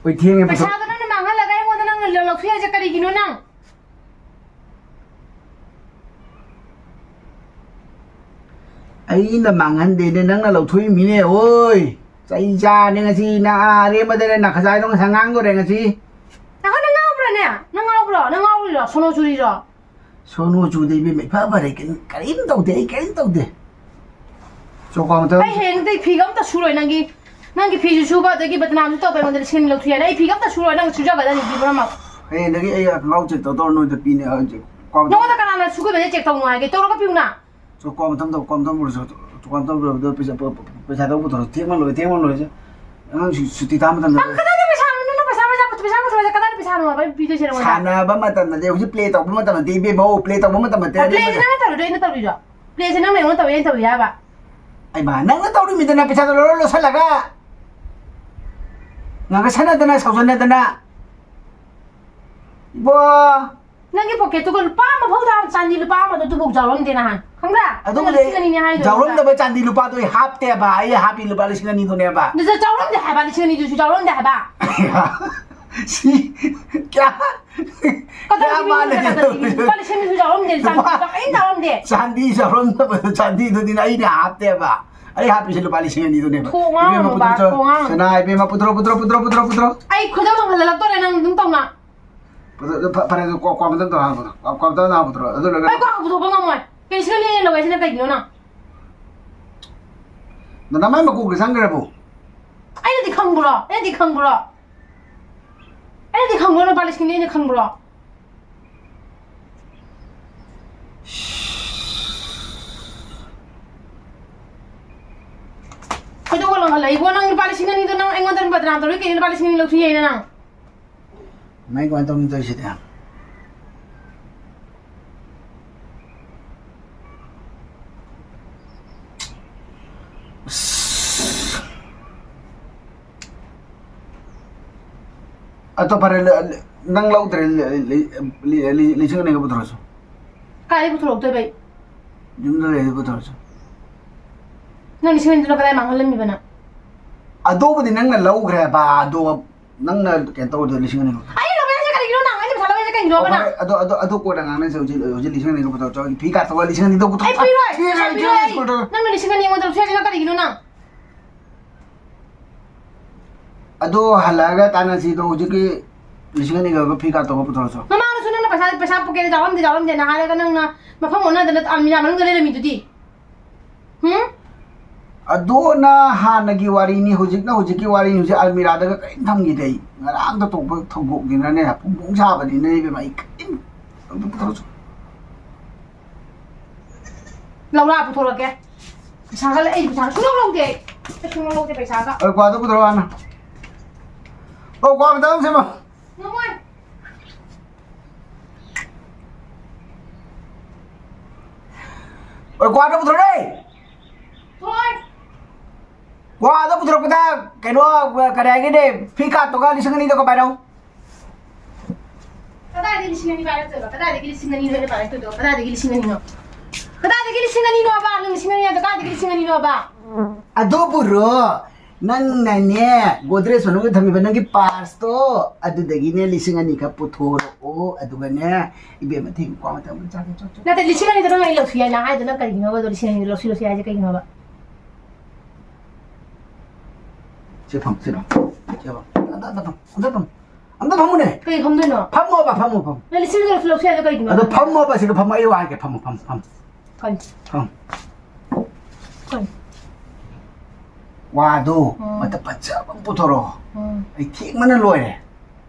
ꯑꯣꯏ, ꯊꯦꯡꯉꯦ, ꯄꯩꯁꯥ- ꯄꯩꯁꯥꯗꯣ ꯅꯪꯅ ꯃꯥꯡꯍꯜꯂꯒ ꯑꯩꯉꯣꯟꯗ ꯅꯪꯅ ꯂꯧ-, ꯂꯧꯊꯣꯛꯑꯦ ꯍꯥꯏꯁꯦ ꯀꯔꯤꯒꯤꯅꯣ ꯅꯪ? ꯑꯩꯅ ꯃꯥꯡꯍꯟꯗꯦꯅꯦ, ꯅꯪꯅ ꯂꯧꯊꯣꯛꯏꯃꯤꯅꯦ꯫ ꯑꯣꯏ, ꯆꯩ ꯆꯥꯅꯤ ꯉꯁꯤ ꯅꯪ ꯑꯥ ꯑꯔꯦꯝꯕꯗꯅꯦ ꯅꯈꯖꯥꯏꯗꯣ ꯉꯁꯥꯏ ꯉꯥꯡꯗꯣꯔꯦ ꯉꯁꯤ꯫ ꯉꯥꯏꯈꯣ, ꯅꯪ ꯉꯥꯎꯕ꯭ꯔꯥꯅꯦ? ꯅꯪ ꯉꯥꯎꯕ꯭ꯔꯣ? ꯅꯪ ꯉꯥꯎꯔꯤꯔꯣ? ꯁꯣꯅꯣ ꯆꯨꯔꯤꯔꯣ? ꯁꯣꯅꯨ ꯆꯨꯗꯦ ꯏꯕꯦꯝꯃ, ꯏꯐ ꯐꯔꯦ, ꯀꯔꯤꯝ, ꯀꯔꯤꯝ ꯇꯧꯗꯦ, ꯑꯩ ꯀꯔꯤꯝ ꯇꯧꯗꯦ꯫ ꯆꯣꯀꯣ ꯑꯝꯇ ꯑꯩ ꯍꯌꯦꯡꯗꯩ ꯐꯤꯒ ꯑꯝꯇ ꯁꯨꯔꯣꯏ ꯅꯪꯒꯤ, ꯅꯪꯒꯤ ꯐꯤꯁꯨ ꯁꯨꯕ, ꯑꯗꯒꯤ ꯕꯗꯅꯥꯝꯁꯨ ꯇꯧꯕ, ꯑꯩꯉꯣꯟꯗ ꯂꯤꯁꯤꯡ ꯑꯅꯤ ꯂꯧꯊꯣꯛ ꯌꯥꯅꯤ꯫ ꯑꯩ ꯐꯤꯒ ꯑꯝꯇ ꯁꯨꯔꯣꯏ, ꯅꯪ ꯁꯨꯖꯒꯗꯕꯅꯤ ꯐꯤ ꯄꯨꯝꯅꯃꯛ꯫ ꯍꯌꯦꯡꯗꯒꯤ ꯑꯩ ꯑꯀꯥꯎꯟ ꯆꯦꯛ ꯇꯧ ꯇꯧꯔ ꯅꯣꯏꯗ ꯄꯤꯅꯤ, ꯑ, ꯆꯦꯛ, ꯀꯣ ꯑꯝꯇ ꯅꯉꯣꯟꯗ ꯀꯅꯥꯅ ꯁꯨꯒꯗꯕꯅꯤ ꯆꯦꯛ ꯇꯧꯅꯣ ꯍꯥꯏꯒꯦ? ꯇꯧꯔꯒ ꯄꯤꯌꯨꯅ꯫ ꯆꯣꯀꯣ ꯑꯝꯇ ꯇꯧ, ꯀꯣ ꯑꯝꯇ ꯄꯨꯔꯁꯨ, ꯆꯣꯀꯣ ꯑꯝꯇ ꯄꯨꯔꯕꯗ ꯄꯩꯁꯥ, ꯄ-, ꯄ-, ꯄꯩꯁꯥꯗꯣ ꯄꯨꯊꯣꯔꯛꯑꯣ, ꯊꯦꯡꯃꯜꯂꯣꯏ, ꯊꯦꯡꯃꯜꯂꯣꯏ꯫ ꯑꯉꯥꯡ ꯁꯨ-, ꯁꯨꯇꯤ ꯊꯥ ꯃꯇꯝꯗ ꯅꯪ ꯀꯗꯥꯏꯗ ꯄꯩꯁꯥꯅꯣ? ꯅꯪꯅ ꯄꯩꯁꯥ, ꯄꯩꯁꯥ, ꯄꯩꯁꯥ ꯄꯨꯊꯣꯔꯛꯑꯣ, ꯀꯗꯥꯏꯗ ꯄꯩꯁꯥꯅꯣ ꯍꯥꯏꯕ? ꯑꯩ ꯄꯤꯗꯣꯏꯁꯦ ꯅꯉꯣꯟꯗ꯫ ꯁꯥꯟꯅꯕ ꯃꯇꯝ ꯅꯠꯇꯦ, ꯍꯧꯖꯤꯛ ꯄ꯭ꯂꯦ ꯇꯧꯕ ꯃꯇꯝ ꯅꯠꯇꯦ ꯏꯕꯦꯝꯃꯧ, ꯄ꯭ꯂꯦ ꯇꯧꯕ ꯃꯇꯝ ꯅꯠꯇꯦ꯫ ꯑ, ꯄ꯭ꯂꯦꯁꯦ ꯅꯪꯅ ꯇꯧꯔꯤꯔꯣ, ꯑꯩꯅ ꯇꯧꯔꯤꯔꯣ? ꯄ꯭ꯂꯦꯁꯦ ꯅꯪꯅ ꯑꯩꯉꯣꯟꯗ ꯇꯧꯔꯤꯔꯣ, ꯑꯩꯅ ꯇꯧꯔꯤꯔꯕ? ꯑꯩꯃ, ꯅꯪꯅ ꯇꯧꯔꯤꯃꯤꯗꯅ ꯄꯩꯁꯥꯗꯣ ꯂꯧꯔ ꯂꯧꯁꯜꯂꯒ꯫ ꯉꯥꯡꯅꯁꯟꯅꯗꯅ, ꯁꯥꯎꯖꯟꯅꯗꯅ꯫ ꯏꯕꯣ, ꯅꯪꯒꯤ ꯄꯣꯀꯦꯠꯇꯨꯒ ꯂꯨꯄꯥ ꯑꯃ ꯐꯥꯎ ꯇꯥ-, ꯆꯥꯟꯗꯤ ꯂꯨꯄꯥ ꯑꯃꯗꯣ ꯑꯗꯨꯐꯥꯎ ꯌꯥꯎꯔꯝꯗꯦ ꯅꯍꯥꯟ, ꯈꯪꯕ꯭ꯔꯥ? ꯑꯗꯨꯕꯨꯗꯤ ꯅꯪꯅ ꯂꯤꯁꯤꯡ ꯑꯅꯤꯅꯦ ꯍꯥꯏꯗꯣ ꯌꯥꯎꯔꯝꯗꯕ ꯆꯥꯟꯗꯤ ꯂꯨꯄꯥꯗꯣ ꯑꯩ ꯍꯥꯞꯇꯦꯕ, ꯑꯩ ꯍꯥꯞꯄꯤ ꯂꯨꯄꯥ ꯂꯤꯁꯤꯡ ꯑꯅꯤꯗꯨꯅꯦꯕ꯫ ꯑꯗꯨꯗ ꯌꯥꯎꯔꯝꯗꯦ ꯍꯥꯏꯕ, ꯂꯤꯁꯤꯡ ꯑꯅꯤꯗꯨꯁꯨ ꯌꯥꯎꯔꯝꯗꯦ ꯍꯥꯏꯕ꯫ ꯁꯤ ꯀꯌꯥ, ꯀꯌꯥ ꯀꯗꯔꯒꯤ ꯃꯤꯅꯦ, ꯃꯥꯜꯂꯦ? ꯀꯗꯔꯒꯤ ꯃꯤꯅꯦ꯫ ꯂꯨꯄꯥ ꯂꯤꯁꯤꯡ ꯑꯅꯤꯁꯨ ꯌꯥꯎꯔꯝꯗꯦ, ꯆꯥꯟꯗꯤ ꯂꯨꯄꯥ ꯀꯔꯤꯝ ꯌꯥꯎꯔꯝꯗꯦ꯫ ꯆꯥꯟꯗꯤ ꯌꯥꯎꯔꯝꯗꯕꯗꯣ, ꯆꯥꯟꯗꯤꯗꯨꯗꯤ ꯑꯩꯅ ꯍꯥꯞꯇꯦꯕ꯫ ꯑꯩ ꯍꯥꯞꯄꯤꯁꯦ ꯂꯨꯄꯥ ꯂꯤꯁꯤꯡ ꯑꯅꯤꯗꯨꯅꯦꯕ꯫ ꯊꯣꯡ ꯉꯥꯡꯉꯨꯅꯨ ꯏꯕꯦꯝꯃ, ꯕꯥ, ꯄꯨꯊꯣꯔꯛꯑꯣ꯫ ꯊꯣꯡ ꯉꯥꯡꯉꯨꯅꯨ꯫ ꯁꯅꯥ, ꯏꯕꯦꯝꯃ, ꯄꯨꯊꯣꯔꯛꯑꯣ, ꯄꯨꯊꯣꯔꯛꯑꯣ, ꯄꯨꯊꯣꯔꯛꯑꯣ, ꯄꯨꯊꯣꯔꯛꯑꯣ, ꯄꯨꯊꯣꯔꯛꯑꯣ꯫ ꯑꯩ ꯈꯣꯏꯗꯧ ꯂꯪꯍꯜꯂꯛꯇꯣꯔꯦ ꯅꯪ ꯑꯗꯨꯝ ꯇꯧꯅ꯫ ꯐ-, ꯐ-, ꯐꯔꯦ, ꯑꯗꯨ ꯀ꯭ꯋꯥ, ꯀ꯭ꯋꯥ ꯃꯇꯝꯗ ꯍꯥꯡꯕꯗꯣ꯫ ꯀ꯭ꯋꯥ, ꯀ꯭ꯋꯥ ꯃꯇꯝꯗ ꯍꯥꯡꯕꯗꯣ꯫ ꯑꯗꯨ ꯂꯣꯏꯔꯒ ꯑꯩ ꯀ꯭ꯋꯥ ꯄꯨꯊꯣꯛꯄ ꯉꯝꯃꯣꯏ꯫ ꯀꯩ ꯁꯤꯒ ꯂꯦꯟ ꯂꯧ ꯍꯥꯏꯁꯤꯅ ꯀꯩꯒꯤꯅꯣ ꯅꯪ? ꯅ-, ꯅꯃꯥꯏ ꯃꯀꯨꯒ ꯁꯪꯈ꯭ꯔꯕꯣ? ꯑꯩꯅꯗꯤ ꯈꯪꯕ꯭ꯔꯣ? ꯑꯩꯅꯗꯤ ꯈꯪꯕ꯭ꯔꯣ? ꯑꯩꯅꯗꯤ ꯈꯪꯕ꯭ꯔꯣ? ꯂꯨꯄꯥ ꯂꯤꯁꯤꯡ ꯑꯅꯤ ꯑꯩꯅ ꯈꯪꯕ꯭ꯔꯣ? ꯀꯩꯗꯧꯕ ꯂꯪꯍꯜꯂꯛꯏꯕꯣ? ꯅꯪ ꯂꯨꯄꯥ ꯂꯤꯁꯤꯡ ꯑꯅꯤꯗꯣ ꯅꯪ ꯑꯩꯉꯣꯟꯗ ꯕꯗꯅꯥꯝ ꯇꯧꯔꯤ ꯀꯩꯅꯣ? ꯂꯨꯄꯥ ꯂꯤꯁꯤꯡ ꯑꯅꯤ ꯂꯧꯊꯣꯛꯑꯦꯅ ꯅꯪ꯫ ꯃꯥꯏ ꯀꯃꯥꯏꯅ ꯇꯧꯅꯤ ꯇꯧꯔꯤꯁꯤꯗꯤ? ꯑꯁ꯫ ꯑꯗꯣ ꯐꯔꯦ, ꯂ-, ꯂ-, ꯅꯪ ꯂꯧꯗ꯭ꯔꯦ, ꯂ-, ꯂ-, ꯂ-, ꯂ-, ꯂꯤꯁꯤꯡ ꯑꯅꯤꯒ ꯄꯨꯊꯣꯔꯛꯑꯁꯨ꯫ ꯀꯥꯏꯗꯩ ꯄꯨꯊꯣꯔꯛꯇꯣꯏꯕ ꯑꯩ? ꯌꯨꯝꯗ ꯂꯩꯔꯗꯤ ꯄꯨꯊꯣꯔꯛꯑꯁꯨ꯫ ꯅꯪ ꯂꯤꯁꯤꯡ ꯑꯅꯤꯗꯨꯅ ꯀꯗꯥꯏ ꯃꯥꯡꯍꯜꯂꯝꯃꯤꯕ ꯅꯪ? ꯑꯗꯨꯕꯨꯗꯤ ꯅꯪꯅ ꯂꯧꯈ꯭ꯔꯦꯕ, ꯑꯗꯣ ꯅꯪꯅ ꯀꯩꯅꯣ ꯇꯧꯔꯗꯤ ꯂꯤꯁꯤꯡ ꯑꯅꯤ ꯂꯧ-, ꯑꯩ ꯂꯧꯒꯦ ꯍꯥꯏꯁꯦ ꯀꯔꯤꯒꯤꯅꯣ ꯅꯪ? ꯑꯩꯅ ꯄꯩꯁꯥ ꯂꯧꯒꯦ ꯍꯥꯏꯁꯦ ꯀꯩꯒꯤꯅꯣꯕ ꯑꯣ, ꯅꯪ? ꯐꯔꯦ, ꯑꯗꯣ, ꯑꯗꯣ, ꯑꯗꯨ ꯀꯣꯟꯅ ꯉꯥꯡꯅꯁꯦ꯫ ꯍꯧꯖꯤꯛ, ꯍꯧꯖꯤꯛ ꯂꯤꯁꯤꯡ ꯑꯅꯤꯗꯣ ꯄꯨꯊꯣꯛꯆꯧ꯫ ꯐꯤ ꯀꯥꯠꯇꯧꯕ ꯂꯤꯁꯤꯡ ꯑꯅꯤꯗꯣ ꯄꯨꯊꯣꯛ-, ꯑꯩ ꯄꯤꯔꯣꯏ, ꯊꯤ ꯄꯩꯁꯥ ꯍꯥꯏꯔꯒꯦ, ꯄꯤꯔꯣꯏ ꯑꯩ꯫ ꯄꯨꯊꯣꯛ-, ꯅꯪꯅ ꯂꯤꯁꯤꯡ ꯑꯅꯤ ꯑꯩꯉꯣꯟꯗ ꯂꯧꯊꯣꯛ ꯍꯥꯏꯁꯤꯅ ꯀꯔꯤꯒꯤꯅꯣ ꯅꯪ? ꯑꯗꯣ ꯍꯜꯂꯛꯑꯒ ꯇꯥꯟꯅꯁꯤ꯫ ꯑꯗꯣ ꯍꯧꯖꯤꯛꯀꯤ ꯂꯤꯁꯤꯡ ꯑꯅꯤꯒ ꯐꯤ ꯀꯥꯠꯇꯧꯕ ꯄꯨꯊꯣꯔꯛꯆꯧ꯫ ꯃꯃꯥꯡꯗꯁꯨ ꯅꯪꯅ ꯄꯩꯁꯥ, ꯄꯩꯁꯥ ꯄꯣꯀꯦꯠꯇ ꯌꯥꯎꯔꯝꯗꯦ, ꯌꯥꯎꯔꯝꯗꯦꯅ ꯍꯥꯏꯔꯒ ꯅꯪꯅ ꯃꯐꯝ ꯑꯣꯟꯅꯗꯅ ꯑꯜꯃꯤꯔꯥ ꯃꯅꯨꯡꯗ ꯂꯩꯔꯝꯃꯤꯗꯨꯗꯤ꯫ ꯍꯨꯝ? ꯑꯗꯨꯅ ꯍꯥꯟꯅꯒꯤ ꯋꯥꯔꯤꯅꯤ, ꯍꯧꯖꯤꯛꯅ ꯍꯧꯖꯤꯛꯀꯤ ꯋꯥꯔꯤꯅꯤ꯫ ꯍꯧꯖꯤꯛ ꯑꯜꯃꯤꯔꯥꯗꯒ ꯀꯔꯤꯝ ꯊꯝꯈꯤꯗꯦ ꯑꯩ꯫ ꯉꯔꯥꯡꯗ ꯇꯣꯛꯄ ꯊꯧꯗꯣꯛꯅꯤꯅꯅꯦ, ꯄꯨꯡ ꯄꯨꯡ ꯁꯥꯕꯅꯤꯅ ꯏꯕꯦꯝꯃ, ꯑꯩ ꯀꯔꯤꯝ ꯑꯝꯇ ꯄꯨꯊꯣꯔꯛꯁꯨ꯫ ꯂꯧꯔꯥ ꯄꯨꯊꯣꯔꯛꯀꯦ꯫ ꯄꯩꯁꯥꯒ ꯂꯩ-, ꯑꯩ ꯄꯩꯁꯥ ꯁꯨꯡꯂꯧ ꯂꯧꯗꯦ ꯑꯩ꯫ ꯑꯩ ꯁꯨꯡꯂꯧ ꯂꯧꯗꯦ ꯄꯩꯁꯥꯒ꯫ ꯑ, ꯀ꯭ꯋꯥꯗꯣ ꯄꯨꯊꯣꯔꯛꯑꯣ ꯍꯥꯟꯅ꯫ ꯑꯣ, ꯀ꯭ꯋꯥ ꯑꯝꯇ ꯑꯗꯨꯝ ꯁꯦꯝꯃꯣ꯫ ꯉꯝꯃꯣꯏ꯫ ꯑꯣꯏ, ꯀ꯭ꯋꯥꯗꯣ ꯄꯨꯊꯣꯔꯛꯑꯦ꯫ ꯍꯣꯏ꯫ ꯀ꯭ꯋꯥꯗꯣ ꯄꯨꯊꯣꯔꯛꯄꯗ ꯀꯩꯅꯣ, ꯀꯔꯤ ꯍꯥꯏꯒꯦꯅꯦ, ꯐꯤ ꯀꯥꯠꯇꯨꯒ ꯂꯤꯁꯤꯡ ꯑꯅꯤꯗꯣ ꯀꯃꯥꯏꯅꯣ? ꯀꯗꯥꯏꯗꯒꯤ ꯂꯤꯁꯤꯡ ꯑꯅꯤ ꯄꯥꯏꯔꯛꯇꯣꯏꯕ? ꯀꯗꯥꯏꯗꯒꯤ ꯂꯤꯁꯤꯡ ꯑꯅꯤꯅꯣ ꯑꯩꯅ ꯄꯥꯏꯔꯛꯇꯣꯏꯗꯣ? ꯀꯗꯥꯏꯗꯒꯤ ꯂꯤꯁꯤꯡ ꯑꯅꯤꯅꯣ? ꯀꯗꯥꯏꯗꯒꯤ ꯂꯤꯁꯤꯡ ꯑꯅꯤꯅꯣꯕ? ꯅꯪ ꯂꯤꯁꯤꯡ ꯑꯅꯤ ꯍꯥꯏꯗꯣ ꯀꯗꯥꯏꯗꯒꯤ ꯂꯤꯁꯤꯡ ꯑꯅꯤꯅꯣꯕ? ꯑꯗꯨꯕꯨꯔꯣ, ꯅꯪꯅꯅꯦ, ꯒꯣꯗ꯭ꯔꯦꯖ ꯃꯅꯨꯡꯗ ꯊꯝꯃꯤꯕ ꯅꯪꯒꯤ ꯄꯥꯔꯁꯇꯣ, ꯑꯗꯨꯗꯒꯤꯅꯦ ꯂꯤꯁꯤꯡ ꯑꯅꯤ ꯈꯛ ꯄꯨꯊꯣꯔꯛꯑꯣ, ꯑꯗꯨꯒꯅꯦ, ꯏꯕꯦꯝꯃ, ꯊꯦꯡ ꯀ꯭ꯋꯥ ꯃꯇꯝ ꯑꯃ ꯆꯥꯒꯦ, ꯆꯣ, ꯆꯣ꯫ ꯅꯠꯇꯦ, ꯂꯤꯁꯤꯡ ꯑꯅꯤꯗꯣ ꯅꯪ ꯑꯩ ꯂꯧꯁꯤ ꯍꯥꯏꯅ ꯍꯥꯏꯗꯣ ꯅꯪ ꯀꯔꯤꯒꯤꯅꯣꯕ? ꯑꯗꯣ ꯂꯤꯁꯤꯡ ꯑꯅꯤꯗꯣ ꯂꯧꯁꯤ, ꯂꯧꯁꯤ ꯍꯥꯏꯁꯦ ꯀꯩꯒꯤꯅꯣꯕ? ꯁꯤ ꯐꯝ, ꯁꯤ ꯐꯝ, ꯁꯤ ꯐꯝ꯫ ꯑꯝꯇ, ꯑꯝꯇ ꯐꯝ, ꯑꯝꯇ ꯐꯝ, ꯑꯝꯇ ꯐꯝꯃꯨꯅꯦ꯫ ꯀꯩ ꯐꯝꯗꯣꯏꯅꯣ? ꯐꯝꯃꯣꯕ, ꯐꯝꯃꯣ, ꯐꯝꯃꯣ꯫ ꯅꯪ ꯂꯤꯁꯤꯡ ꯑꯅꯤꯗꯣ ꯂꯧꯁꯤ ꯍꯥꯏꯗꯣ ꯀꯩꯒꯤꯅꯣ? ꯑꯗꯣ ꯐꯝꯃꯣꯕ, ꯁꯤꯗ ꯐꯝꯃꯣ, ꯑꯩ ꯋꯥ ꯍꯥꯏꯒꯦ, ꯐꯝꯃꯣ, ꯐꯝꯃꯣ, ꯐꯝꯃꯣ꯫ ꯀꯩ? ꯐꯝꯃꯣ꯫ ꯀꯩ? ꯋꯥꯗꯣ ꯎꯝ꯫ ꯃꯇꯠ ꯐꯖꯕ ꯑꯃ ꯄꯨꯊꯣꯔꯛꯑꯣ꯫ ꯎꯝ꯫ ꯑꯩ ꯊꯦꯡꯕꯅ ꯂꯣꯏꯔꯦ꯫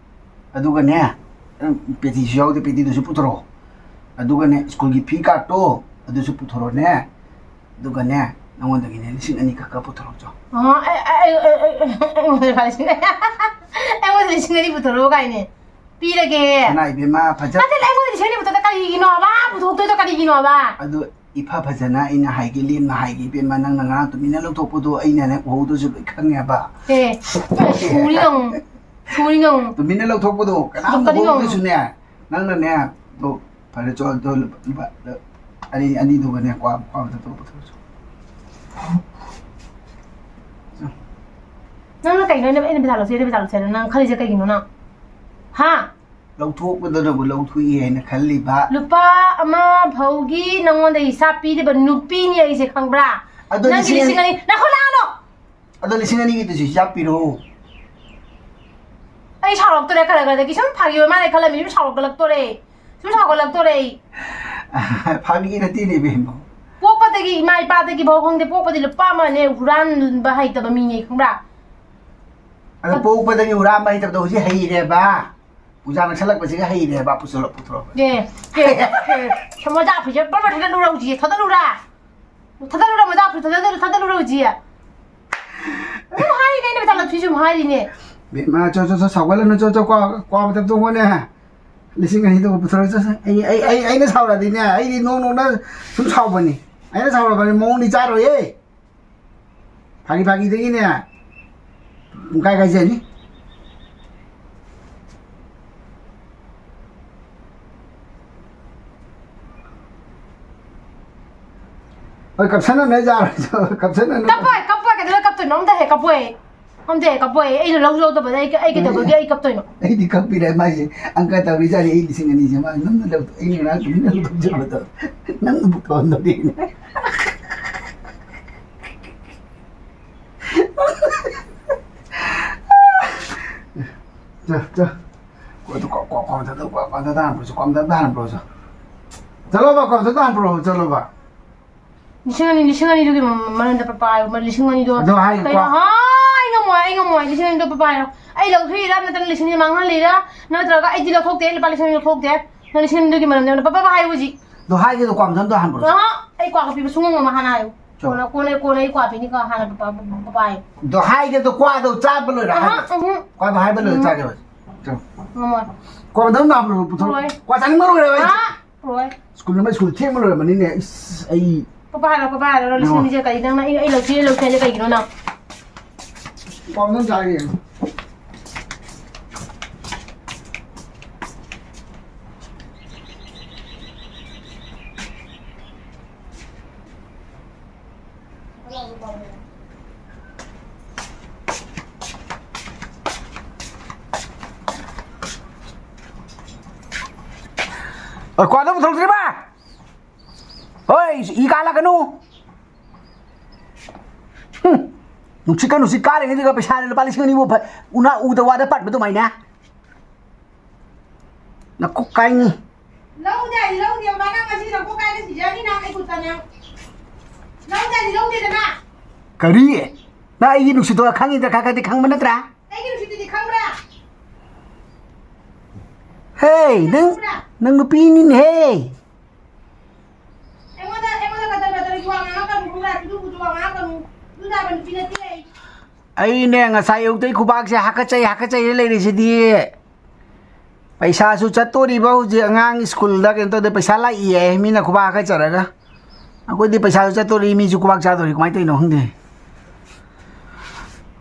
ꯑꯗꯨꯒꯅꯦ, ꯄꯦꯇꯤꯁꯨ ꯌꯥꯎꯗꯦ, ꯄꯦꯇꯤꯗꯨꯁꯨ ꯄꯨꯊꯣꯔꯛꯑꯣ꯫ ꯑꯗꯨꯒꯅꯦ, ꯁ꯭ꯀꯨꯜꯒꯤ ꯐꯤ ꯀꯥꯔꯠꯇꯣ ꯑꯗꯨꯁꯨ ꯄꯨꯊꯣꯔꯛꯑꯣꯅꯦ꯫ ꯑꯗꯨꯒꯅꯦ, ꯅꯉꯣꯟꯗꯒꯤꯅꯦ ꯂꯤꯁꯤꯡ ꯑꯅꯤ ꯈꯛ ꯈꯛ ꯄꯨꯊꯣꯔꯛꯑꯣ ꯆꯣ꯫ ꯑꯣ, ꯑꯩ, ꯑꯩ, ꯑꯩ, ꯑꯩ, ꯑꯩꯉꯣꯟꯗ ꯂꯨꯄꯥ ꯂꯤꯁꯤꯡ, ꯑꯩꯉꯣꯟꯗ ꯂꯤꯁꯤꯡ ꯑꯅꯤ ꯄꯨꯊꯣꯔꯛꯑꯣ ꯀꯥꯏꯅꯦ꯫ ꯄꯤꯔꯒꯦ꯫ ꯁꯅꯥ ꯏꯕꯦꯝꯃ, ꯐꯖ- ꯅꯠꯇꯦ, ꯑꯩꯉꯣꯟꯗ ꯂꯤꯁꯤꯡ ꯑꯅꯤ ꯄꯨꯊꯣꯛꯇ ꯀꯔꯤꯒꯤꯅꯣꯕ? ꯄꯨꯊꯣꯛꯇꯣꯏꯗꯣ ꯀꯔꯤꯒꯤꯅꯣꯕ? ꯑꯗꯨ ꯏꯐ ꯐꯖꯅ ꯑꯩꯅ ꯍꯥꯏꯒꯦ, ꯂꯦꯝꯅ ꯍꯥꯏꯒꯦ ꯏꯕꯦꯝꯃ, ꯅꯪꯅ ꯉꯔꯥꯡ ꯇꯨꯃꯤꯟꯅ ꯂꯧꯊꯣꯛꯄꯗꯣ ꯑꯩꯅꯅꯦ ꯎꯍꯧꯗ꯭ꯔꯁꯨ ꯂꯣꯏ ꯈꯪꯉꯦꯕ꯫ ꯑꯦ, ꯑꯦ, ꯁꯨꯔꯤ ꯅꯪ, ꯁꯨꯔꯤ ꯅꯪ꯫ ꯇꯨꯃꯤꯟꯅ ꯂꯧꯊꯣꯛꯄꯗꯣ ꯀꯅꯥꯝ ꯀꯔꯤ ꯅꯪ? ꯎꯍꯧꯗ꯭ꯔꯁꯨꯅꯦ, ꯅꯪꯅꯅꯦ, ꯑꯗꯣ ꯐꯔꯦ, ꯆꯣ, ꯑꯗꯣ ꯂꯨꯄꯥ, ꯂꯨꯄꯥ, ꯂꯨꯄꯥ ꯑꯅꯤ, ꯑꯅꯤꯗꯨꯒꯅꯦ, ꯀ꯭ꯋꯥ, ꯀ꯭ꯋꯥ ꯑꯝꯇ ꯇꯧꯕ ꯊꯕꯛꯁꯨ꯫ ꯅꯪꯅ ꯀꯩꯅꯣ ꯑꯩꯅ, ꯑꯩꯅ ꯄꯩꯁꯥ ꯂꯧꯁꯤ, ꯑꯩꯅ ꯄꯩꯁꯥ ꯂꯧꯁꯤ ꯍꯥꯏꯅ ꯅꯪ ꯈꯜꯂꯤꯁꯦ ꯀꯩꯒꯤꯅꯣ ꯅꯪ? ꯍꯥ? ꯂꯧꯊꯣꯛꯄꯗꯨꯅꯕꯨ ꯂꯧꯊꯣꯛꯏ ꯍꯥꯏꯅ ꯈꯜꯂꯤꯕ꯫ ꯂꯨꯄꯥ ꯑꯃ ꯐꯥꯎꯒꯤ ꯅꯪꯉꯣꯟꯗ ꯍꯤꯁꯥꯞ ꯄꯤꯗꯕ ꯅꯨꯄꯤꯅꯤ ꯑꯩꯁꯦ, ꯈꯪꯕ꯭ꯔꯥ? ꯑꯗꯣ ꯅꯪꯒꯤ ꯂꯤꯁꯤꯡ ꯑꯅꯤ ꯂꯤꯁꯤꯡ ꯑꯅꯤ, ꯅꯈꯣ ꯂꯥꯛꯑꯅꯣ! ꯑꯗꯣ ꯂꯤꯁꯤꯡ ꯑꯅꯤꯒꯤꯗꯨꯁꯨ ꯍꯤꯁꯥꯞ ꯄꯤꯔꯛꯑꯣ꯫ ꯑꯩ ꯁꯥꯎꯔꯛꯇꯣꯔꯦ, ꯈꯔ ꯈꯔꯗꯒꯤ ꯁꯨꯝ ꯐꯥꯒꯤ ꯑꯣꯏ ꯃꯥꯜꯂꯦ ꯈꯜꯂꯝꯃꯤ, ꯁꯨꯝ ꯁꯥꯎꯔꯛꯀꯠꯂꯛꯇꯣꯔꯦ ꯑꯩ, ꯁꯨꯝ ꯁꯥꯎꯒꯠꯂꯛꯇꯣꯔꯦ ꯑꯩ꯫ ꯐꯥꯒꯤ ꯅꯠꯇꯦꯅꯦ ꯏꯕꯦꯝꯃ꯫ ꯄꯣꯛꯄꯗꯒꯤ ꯏꯃꯥ ꯏꯄꯥꯗꯒꯤ ꯐꯥꯎ ꯈꯪꯗꯦ, ꯄꯣꯛꯄꯗꯤ ꯂꯨꯄꯥ ꯑꯃꯅꯦ ꯍꯨꯔꯥꯟꯕ ꯍꯩꯇꯕ ꯃꯤꯅꯦ, ꯈꯪꯕ꯭ꯔꯥ? ꯑꯗꯣ ꯄꯣꯛꯄꯗꯒꯤ ꯍꯨꯔꯥꯟꯕ ꯍꯩꯇꯕꯗꯣ ꯍꯧꯖꯤꯛ ꯍꯩꯔꯦꯕ꯫ ꯄꯨꯖꯥ ꯅꯛꯁꯜꯂꯛꯄꯁꯤꯒ ꯍꯩꯔꯦꯕ, ꯄꯨꯁꯜꯂꯛ-, ꯄꯨꯊꯣꯔꯛꯄ꯫ ꯑꯦ, ꯑꯦ, ꯑꯦ, ꯁꯦ, ꯃꯣꯖꯥ ꯐꯤꯖꯦ ꯕꯔ ꯕꯔ ꯊꯗꯠꯂꯨꯔꯥ ꯍꯧꯖꯤꯛ, ꯊꯗꯠꯂꯨꯔꯥ? ꯊꯗꯠꯂꯨꯔꯥ, ꯃꯣꯖꯥ ꯐꯨꯔꯤꯠ ꯊꯗꯠꯂꯨꯔꯥ, ꯊꯗꯠꯂꯨꯔꯥ ꯍꯧꯖꯤꯛ? ꯑꯗꯨꯝ ꯍꯥꯏꯔꯤꯅꯦ, ꯑꯩꯅ ꯄꯩꯁꯥ ꯂꯧꯊꯣꯛꯏꯁꯦ ꯑꯗꯨꯝ ꯍꯥꯏꯔꯤꯅꯦ꯫ ꯕꯦꯝꯃ, ꯆꯣ, ꯆꯣ, ꯆꯣ, ꯁꯥꯎꯒꯠꯂꯅꯨ, ꯆꯣ, ꯆꯣ, ꯀ꯭ꯋꯥ, ꯀ꯭ꯋꯥ ꯃꯇꯞꯇꯣ ꯍꯣꯅꯦ꯫ ꯂꯤꯁꯤꯡ ꯑꯅꯤꯗꯣ ꯄꯨꯊꯣꯔꯛꯑꯣ, ꯆꯣ, ꯆꯣ꯫ ꯑꯩ, ꯑꯩ, ꯑꯩ, ꯑꯩꯅ ꯁꯥꯎꯔꯗꯤꯅꯦ, ꯑꯩꯗꯤ ꯅꯣꯡ ꯅꯣꯡꯅ ꯁꯨꯝ ꯁꯥꯎꯕꯅꯤ꯫ ꯑꯩꯅ ꯁꯥꯎꯔꯕꯅꯤ, ꯃꯑꯣꯡꯗꯤ ꯆꯥꯔꯣꯏꯌꯦ꯫ ꯐꯥꯒꯤ ꯐꯥꯒꯤꯗꯒꯤꯅꯦ ꯄꯨꯡꯀꯥꯏ ꯀꯥꯏꯖꯅꯤ꯫ ꯍꯣꯏ, ꯀꯞꯁꯟꯅꯅꯨ, ꯌꯥꯔꯣꯏ꯫ ꯀꯞꯁꯟꯅꯅꯨ꯫ ꯀꯞꯄꯣꯏ, ꯀꯞꯄꯣꯏ, ꯀꯩꯗꯧꯕꯩ ꯀꯞꯇꯣꯏꯅꯣ? ꯑꯝꯇ ꯍꯦꯛ ꯀꯞꯄꯣꯏ꯫ ꯑꯝꯇ ꯍꯦꯛ ꯀꯞꯄꯣꯏ꯫ ꯑꯩꯅ ꯂꯧꯁꯨ ꯂꯧꯗꯕꯗ ꯑꯩ, ꯑꯩ ꯀꯩꯗꯧꯕꯒꯤ ꯑꯩ ꯀꯞꯇꯣꯏꯅꯣ? ꯑꯩꯗꯤ ꯀꯞꯄꯤꯔꯦ ꯃꯥꯏꯁꯦ꯫ ꯑꯪꯀ ꯇꯧꯔꯤꯖꯥꯠꯅꯤ꯫ ꯑꯩ ꯂꯤꯁꯤꯡ ꯑꯅꯤꯁꯦ ꯃꯥ ꯅꯝꯅ ꯂꯧ-, ꯑꯩꯅ ꯉꯔꯥꯡ ꯇꯨꯃꯤꯟꯅ ꯂꯧꯊꯣꯛꯆꯕꯗꯣ ꯅꯪꯅ ꯕꯨꯛ ꯇꯧꯍꯟꯗꯕꯤꯅꯦ꯫ ꯆꯣ, ꯆꯣ꯫ ꯀꯣ-, ꯀꯣ-, ꯀꯣ-, ꯀꯣ-, ꯀꯣ-, ꯀꯣ-, ꯀꯣ-, ꯀꯣ-, ꯀꯣ-, ꯆꯠꯂꯣꯕ, ꯀꯣ-, ꯀꯣ-, ꯀꯣ-, ꯀꯣ-, ꯆꯠꯂꯣꯕ꯫ ꯂꯤꯁꯤꯡ ꯑꯅꯤ, ꯂꯤꯁꯤꯡ ꯑꯅꯤꯗꯨꯒꯤ ꯃ-, ꯃꯔꯝꯗ ꯄꯄꯥ ꯍꯥꯏꯌꯨ, ꯃ-, ꯂꯤꯁꯤꯡ ꯑꯅꯤꯗꯣ ꯑꯗꯣ ꯍꯥꯏ-, ꯀꯩꯅꯣ? ꯀꯣ-, ꯍꯥ, ꯑꯩ ꯉꯝꯃꯣꯏ, ꯑꯩ ꯉꯝꯃꯣꯏ, ꯂꯤꯁꯤꯡ ꯑꯅꯤꯗꯣ ꯄꯄꯥ ꯍꯥꯏꯌꯣ꯫ ꯑꯩ ꯂꯧꯊꯣꯛꯏꯔꯥ ꯅꯠꯇ꯭ꯔꯒ ꯂꯤꯁꯤꯡ ꯑꯅꯤ ꯃꯥꯡꯍꯜꯂꯤꯔꯥ? ꯅꯠꯇ꯭ꯔꯒ ꯑꯩꯗꯤ ꯂꯧꯊꯣꯛꯇꯦ, ꯂꯨꯄꯥ ꯂꯤꯁꯤꯡ ꯑꯅꯤ ꯂꯧꯊꯣꯛꯇꯦ꯫ ꯅꯪ ꯂꯤꯁꯤꯡ ꯑꯅꯤꯗꯨꯒꯤ ꯃꯔꯝꯗ ꯄꯄꯥ ꯄꯄꯥ ꯍꯥꯏꯌꯨ ꯍꯧꯖꯤꯛ꯫ ꯑꯗꯣ ꯍꯥꯏꯒꯦꯗꯣ ꯀ꯭ꯋꯥ ꯃꯆꯥ ꯑꯝꯇ ꯍꯥꯟꯕ꯭ꯔꯣ? ꯑꯍꯥ, ꯑꯩ ꯀ꯭ꯋꯥ ꯄꯤꯕ ꯁꯨꯡꯉꯝ ꯉꯝꯃꯣꯏ, ꯍꯥꯟꯅ ꯍꯥꯏꯌꯨ꯫ ꯆꯣ꯫ ꯀꯣꯟꯅ, ꯀꯣꯟꯅ, ꯀꯣꯟꯅ ꯑꯩ ꯀ꯭ꯋꯥ ꯄꯤꯅꯤꯀꯣ, ꯍꯥꯟꯅ ꯄꯄꯥ, ꯄꯄꯥ ꯍꯥꯏꯌꯨ꯫ ꯑꯗꯣ ꯍꯥꯏꯒꯦꯗꯣ ꯀ꯭ꯋꯥꯗꯣ ꯆꯥꯕ ꯂꯣꯏꯔ ꯑꯍꯥ, ꯍꯥꯏꯕ꯫ ꯎꯝꯍꯨꯝ꯫ ꯀ꯭ꯋꯥꯗꯣ ꯍꯥꯏꯕ ꯂꯣꯏꯔ ꯎꯝ꯫ ꯆꯥꯒꯦꯕ꯫ ꯆꯣ꯫ ꯉꯝꯃꯣꯏ꯫ ꯀ꯭ꯋꯥ ꯃꯆꯥ ꯑꯝꯇ ꯍꯥꯟꯕ꯭ꯔꯣ? ꯄꯨꯊꯣꯔꯛꯑꯣ꯫ ꯍꯣꯏ꯫ ꯀ꯭ꯋꯥ ꯆꯥꯅꯤꯡꯕ ꯂꯣꯏꯔꯦꯕ ꯑꯩ꯫ ꯑꯍꯥ꯫ ꯂꯣꯏ꯫ ꯁ꯭ꯀꯨꯜ ꯑꯃ ꯁ꯭ꯀꯨꯜ ꯊꯦꯡꯕ ꯂꯣꯏꯔꯝꯃꯅꯤꯅꯦ꯫ ꯏꯁ, ꯑꯩ ꯄꯄꯥ ꯍꯥꯏꯔꯣ, ꯄꯄꯥ ꯍꯥꯏꯔꯣ, ꯂꯤꯁꯤꯡ ꯑꯅꯤꯁꯦ ꯀꯩ ꯅꯪꯅ ꯑꯩ, ꯑꯩ ꯂꯧꯊꯣꯛꯑꯦ, ꯂꯧꯊꯣꯛꯑꯦ ꯍꯥꯏꯁꯦ ꯀꯩꯒꯤꯅꯣ ꯅꯪ? ꯄꯥꯎ ꯅꯪ ꯆꯥꯔꯤ ꯌꯦꯡꯉꯨ꯫ ꯑ, ꯀ꯭ꯋꯥꯗꯣ ꯄꯨꯊꯣꯛꯇ꯭ꯔꯤꯕ? ꯍꯣꯏ, ꯏ ꯀꯥꯂꯛꯀꯅꯨ꯫ ꯍꯨꯝ, ꯅꯨꯡꯁꯤꯠꯀ ꯅꯨꯡꯁꯤꯠ ꯀꯥꯔꯤꯉꯩꯗꯨꯒ ꯄꯩꯁꯥ ꯂꯨꯄꯥ ꯂꯤꯁꯤꯡ ꯑꯅꯤꯕꯨ ꯐ-, ꯎꯅꯥ ꯎꯗ ꯋꯥꯗ ꯄꯠꯄ ꯑꯗꯨꯃꯥꯏꯅ꯫ ꯅꯀꯣꯛ ꯀꯥꯏꯅꯤ꯫ ꯂꯧꯗꯦ ꯍꯥꯏꯗꯤ ꯂꯧꯗꯦ, ꯃꯥ ꯅꯪ ꯉꯁꯤ ꯅꯀꯣꯛ ꯀꯥꯏꯔ ꯁꯤꯖꯅꯤ ꯅꯪ ꯑꯩ ꯈꯨꯠꯇ ꯅꯪ꯫ ꯂꯧꯗꯦ ꯍꯥꯏꯗꯤ ꯂꯧꯗꯦꯗꯅ꯫ ꯀꯔꯤ? ꯅꯪ ꯑꯩꯒꯤ ꯅꯨꯡꯁꯤꯠꯇꯣ ꯈꯪꯉꯤꯗ, ꯈꯔ ꯈꯔꯗꯤ ꯈꯪꯕ ꯅꯠꯇ꯭ꯔꯥ? ꯑꯩꯒꯤ ꯅꯨꯡꯁꯤꯠꯇꯨꯗꯤ ꯈꯪꯕ꯭ꯔꯥ? ꯍꯦ, ꯅꯪ, ꯈꯪꯕ꯭ꯔꯥ? ꯅꯪ ꯅꯨꯄꯤꯅꯤꯅꯦꯍꯦ꯫ ꯑꯩꯉꯣꯟꯗ, ꯑꯩꯉꯣꯟꯗ ꯀꯗꯔ ꯀꯗꯔꯒꯤ ꯋꯥ ꯉꯥꯡꯉꯛꯀꯅꯨ, ꯈꯪꯕ꯭ꯔꯥ? ꯁꯤꯗꯨ ꯕꯨꯗꯨ ꯋꯥ ꯉꯥꯡꯉꯛꯀꯅꯨ꯫ ꯑꯗꯨ ꯌꯥꯕ ꯅꯨꯄꯤ ꯅꯠꯇꯦ ꯑꯩ꯫ ꯑꯩꯅꯦ, ꯉꯁꯥꯏ ꯑꯌꯨꯛꯇꯩ ꯈꯨꯕꯥꯛꯁꯦ ꯍꯥꯀꯠꯆꯩ, ꯍꯥꯀꯠꯆꯩꯅ ꯂꯩꯔꯤꯁꯤꯗꯤ꯫ ꯄꯩꯁꯥꯁꯨ ꯆꯠꯇꯣꯔꯤꯕ ꯍꯧꯖꯤꯛ, ꯑꯉꯥꯡ ꯁ꯭ꯀꯨꯜꯗ ꯀꯩꯅꯣ ꯇꯧꯗꯦ, ꯄꯩꯁꯥ ꯂꯥꯛꯏꯌꯦ, ꯃꯤꯅ ꯈꯨꯕꯥꯛ ꯍꯥꯀꯠꯆꯔꯒ꯫ ꯑꯩꯈꯣꯏꯗꯤ ꯄꯩꯁꯥꯁꯨ ꯆꯠꯇꯣꯔꯤ, ꯃꯤꯁꯨ ꯈꯨꯕꯥꯛ ꯆꯥꯗꯣꯔꯤ, ꯀꯃꯥꯏꯅ ꯇꯧꯔꯤꯅꯣ ꯈꯪꯗꯦ꯫